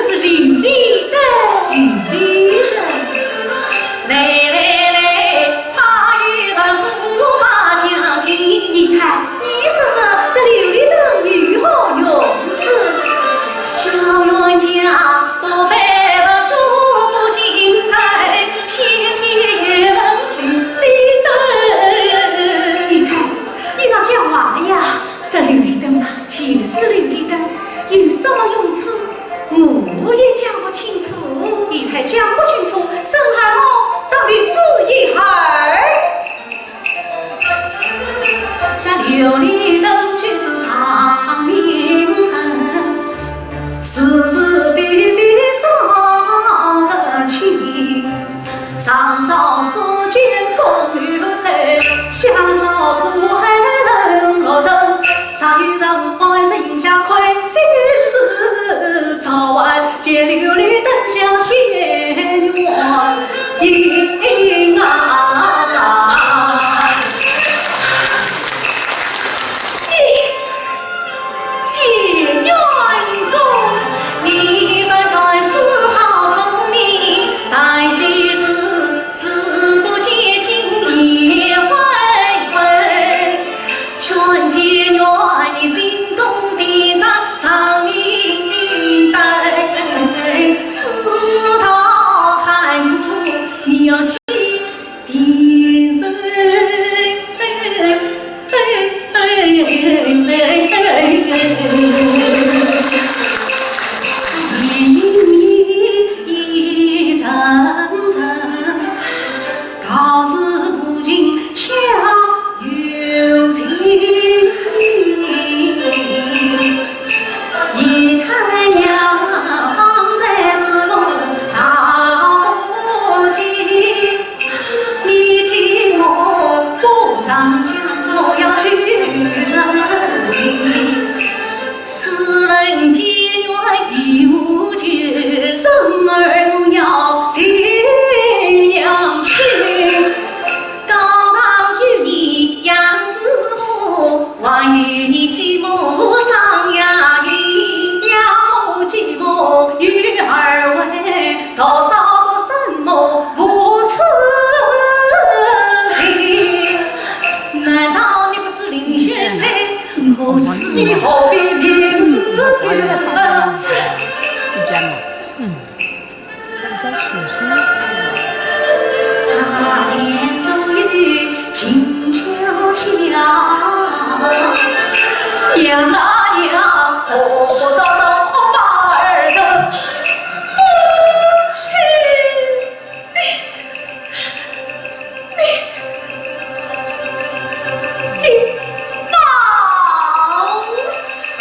是琉璃灯。琉璃灯。来来来，快与咱驸马相请。你看，你说说这琉璃灯有何用处？小冤家不配不做不敬人，偏偏也问琉璃灯。你看，你倒讲话呀！这琉璃灯啊，就是琉璃灯，有什么用处？ 我也讲不清楚。你还讲不清楚，孙儿我倒有主意儿。这琉璃灯就是长明灯，是是非非照得清。 上照世间风雨水，下照苦海冷落人。若有人爱人家亏心事，早晚借琉璃灯下仙缘啊。 解冤功，你本算是好聪明，但须知事不见金也灰灰。劝解冤心中的张张明灯，世道残酷，你要 别人一人人，告诉父亲家有情。 一看呀，方才是我道不尽，你听我不上香，总要去人情。试问解冤有何求？孙儿我要信阳去。 高堂有你杨师傅，还有你继母张雅云。养母继母有二位，多少个生母不辞情。难道你不知林选在何处？你何必明知故问？ 大殿中有静悄悄，娘啊娘，何不早早把儿子扶起？你，你，你放肆！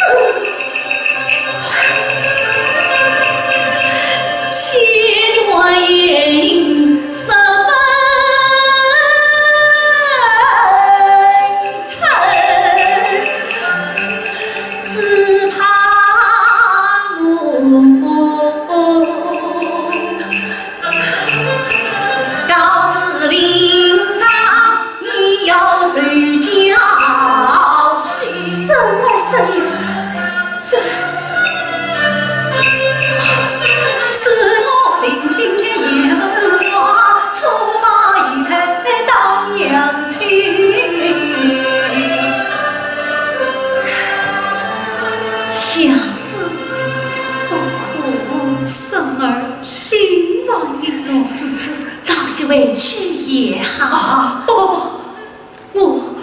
千万言十分真，只怕我告诉林当，你要受教训。孙儿失言，这，是我心心间也不过，出卖一代当娘亲。下次不可孙儿心烦意乱。是，是，早些回去也好。啊，不，不，不， 我，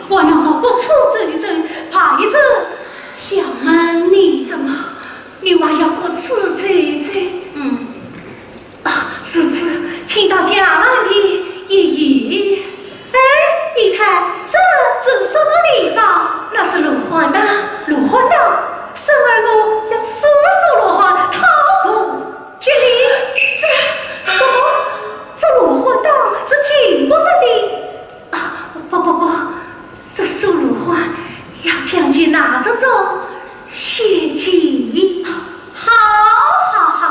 我要到各处走一走，排一排。小妹，你怎么？你还要各处走一走？嗯。啊，是，是，请到家来的爷爷。哎，姨太，这是什么地方？那是罗汉堂。罗汉堂？孙儿我要速速罗汉，逃步千里。这，什么？这罗汉堂是进不得的。 啊，不，不，不，这速罗汉要讲究哪这种陷阱？好，好，好，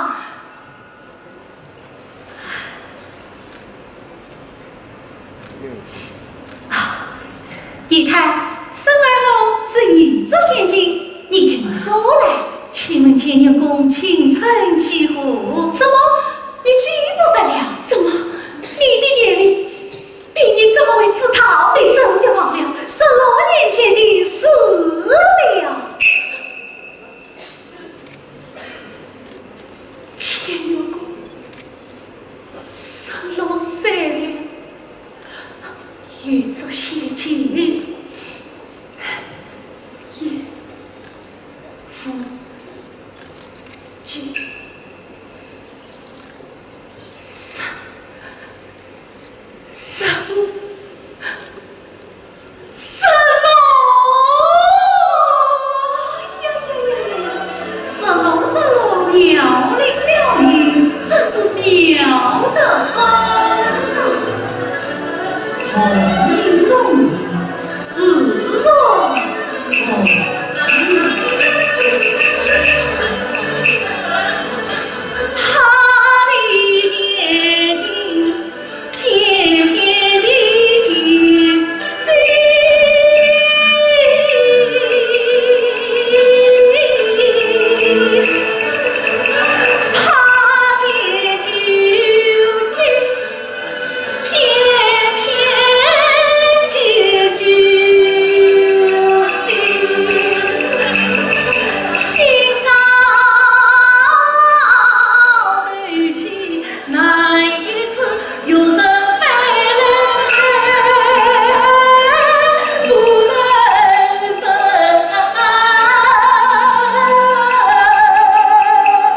女作戏的境遇，也无解。三，三，三郎！呀呀呀呀呀！三郎，三郎，妙龄妙龄，真是妙得很啊！ 红缨弄衣似若红。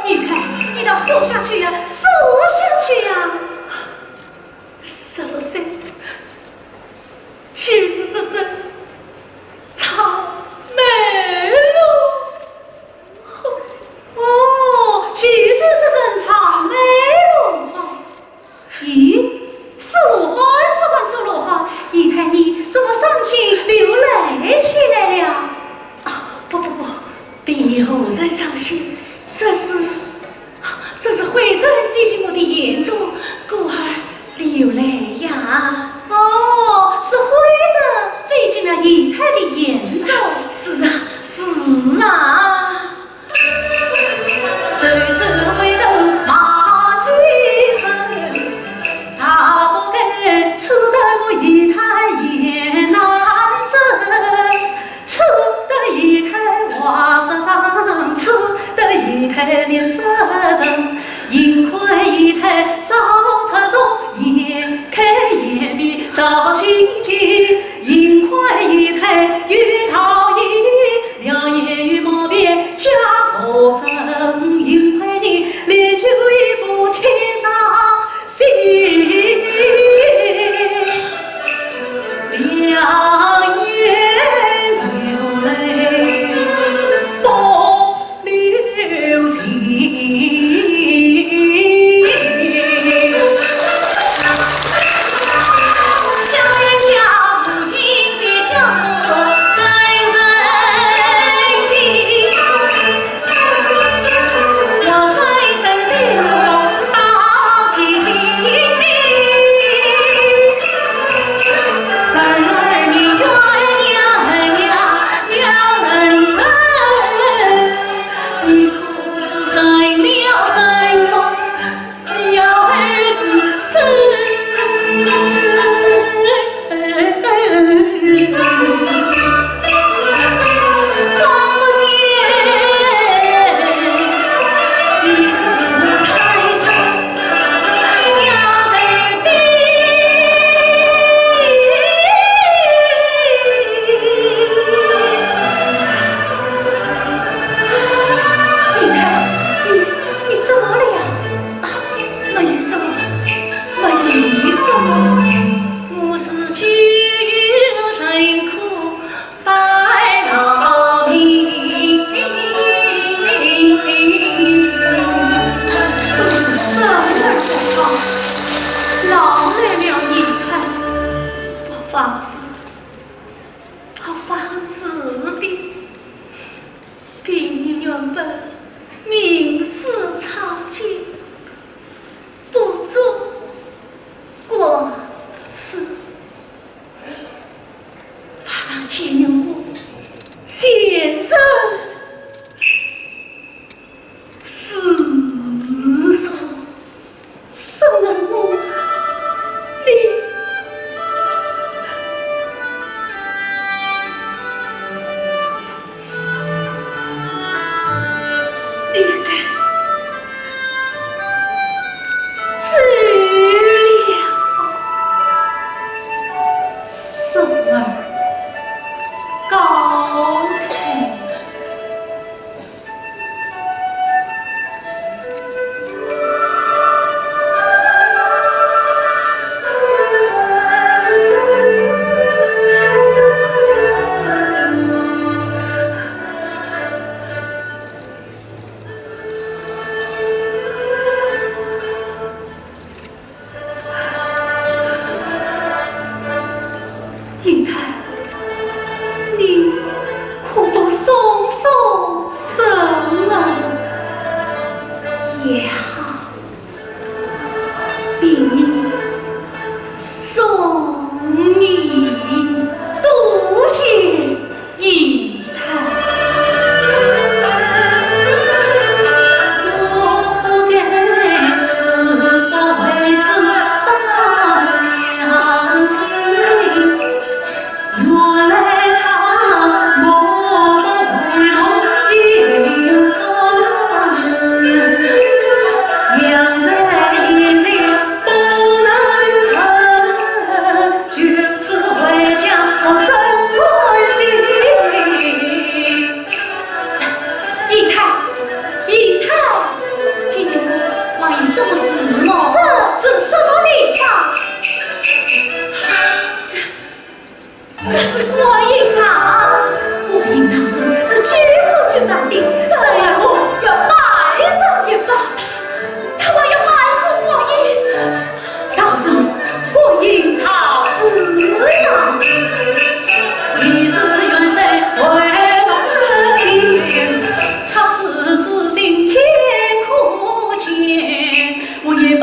你看，你倒说下去呀，说下去呀！ 十六岁，就是这种草莓了。哦，就是这种草莓了。咦，苏洛汉，苏洛汉，苏洛汉，你看你怎么伤心流泪起来了？啊，不不不，并无人伤心，这是 这是惠子飞进我的眼中，故而流泪呀。哦，是惠子飞进了姨太的眼中。是啊，是啊。谁知惠子骂起身，大不该吃得我姨太眼难睁。 吃得姨太话说长，吃得姨太脸色沉，幸亏姨太早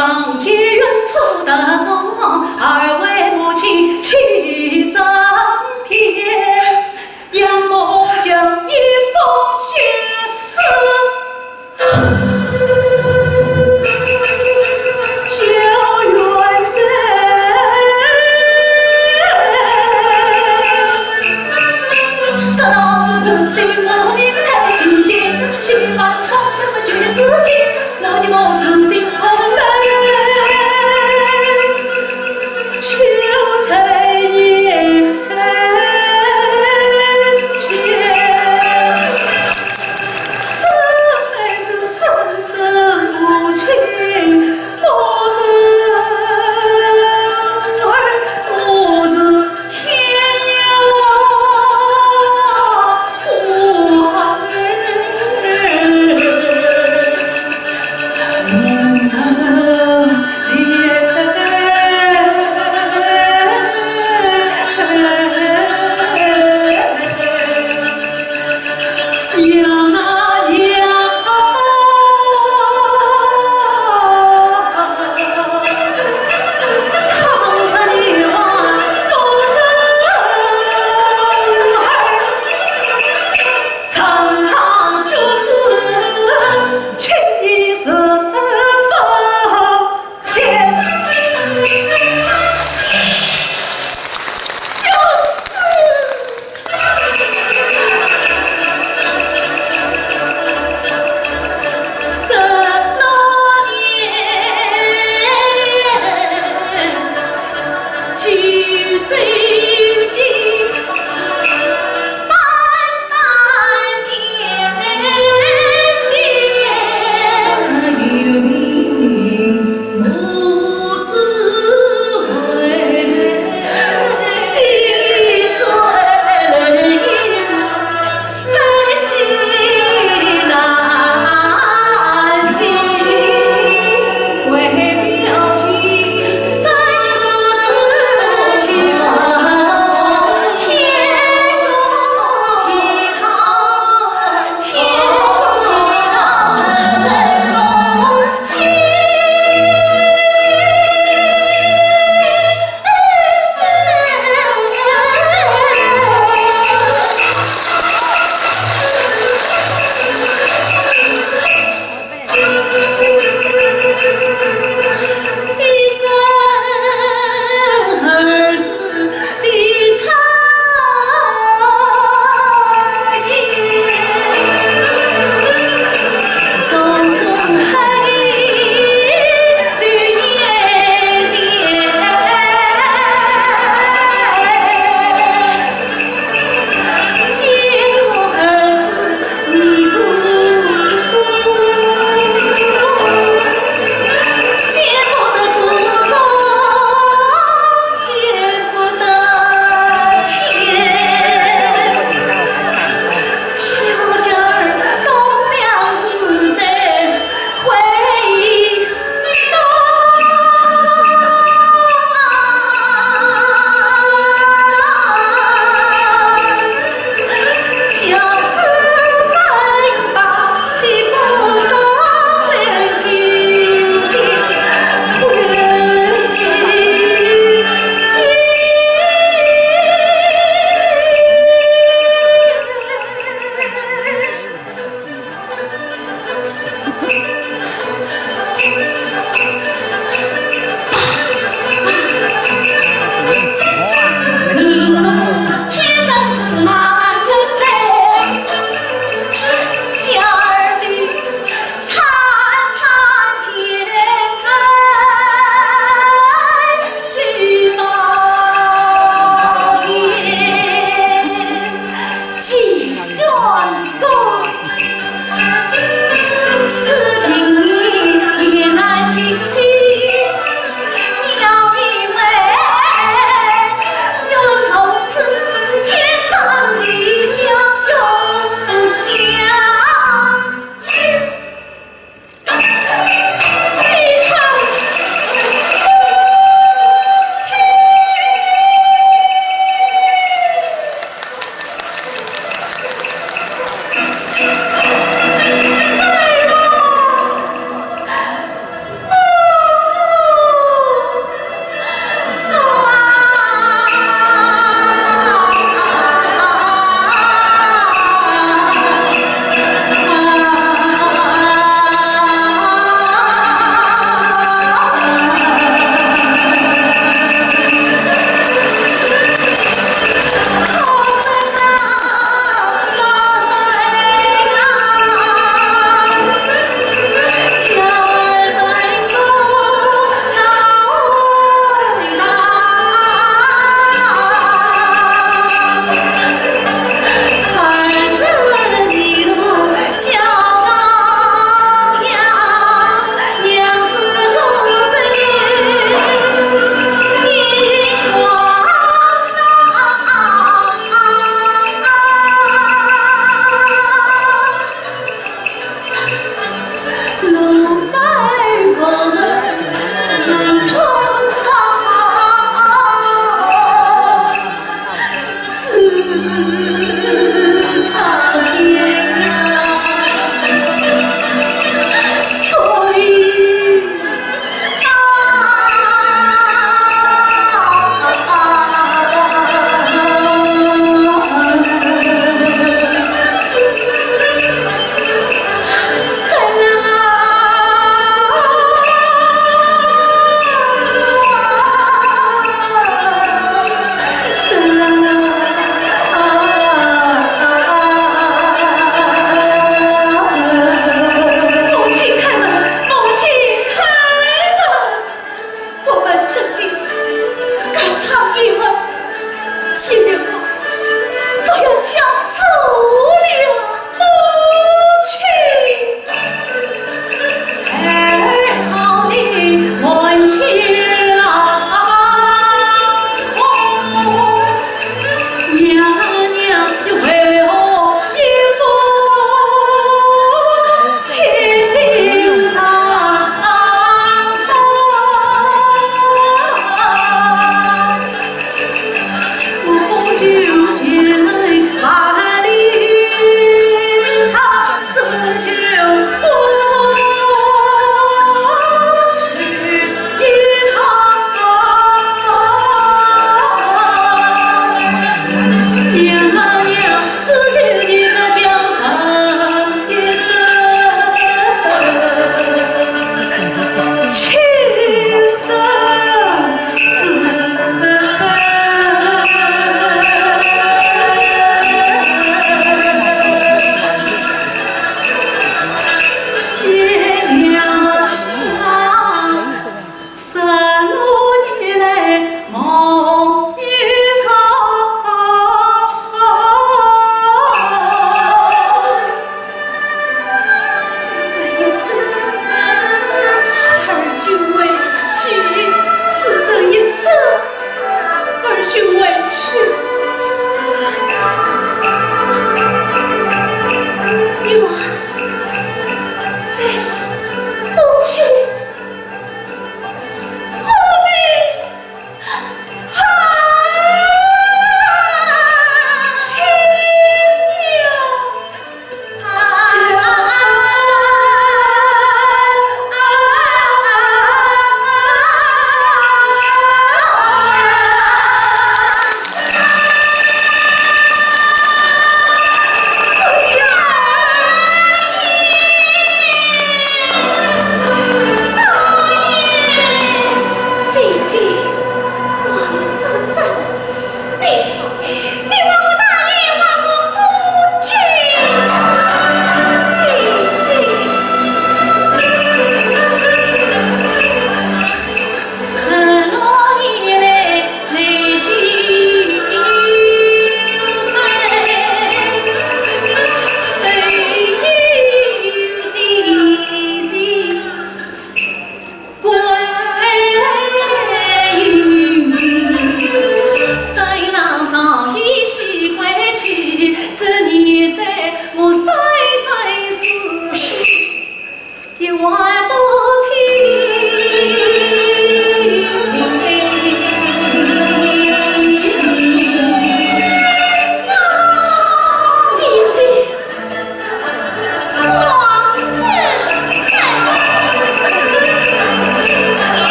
当解元初大宋，二位母亲起长篇，杨某将一封血书交元帅。说道是父亲母命在其间，岂敢偷吃我血书钱，我的母子心不甘。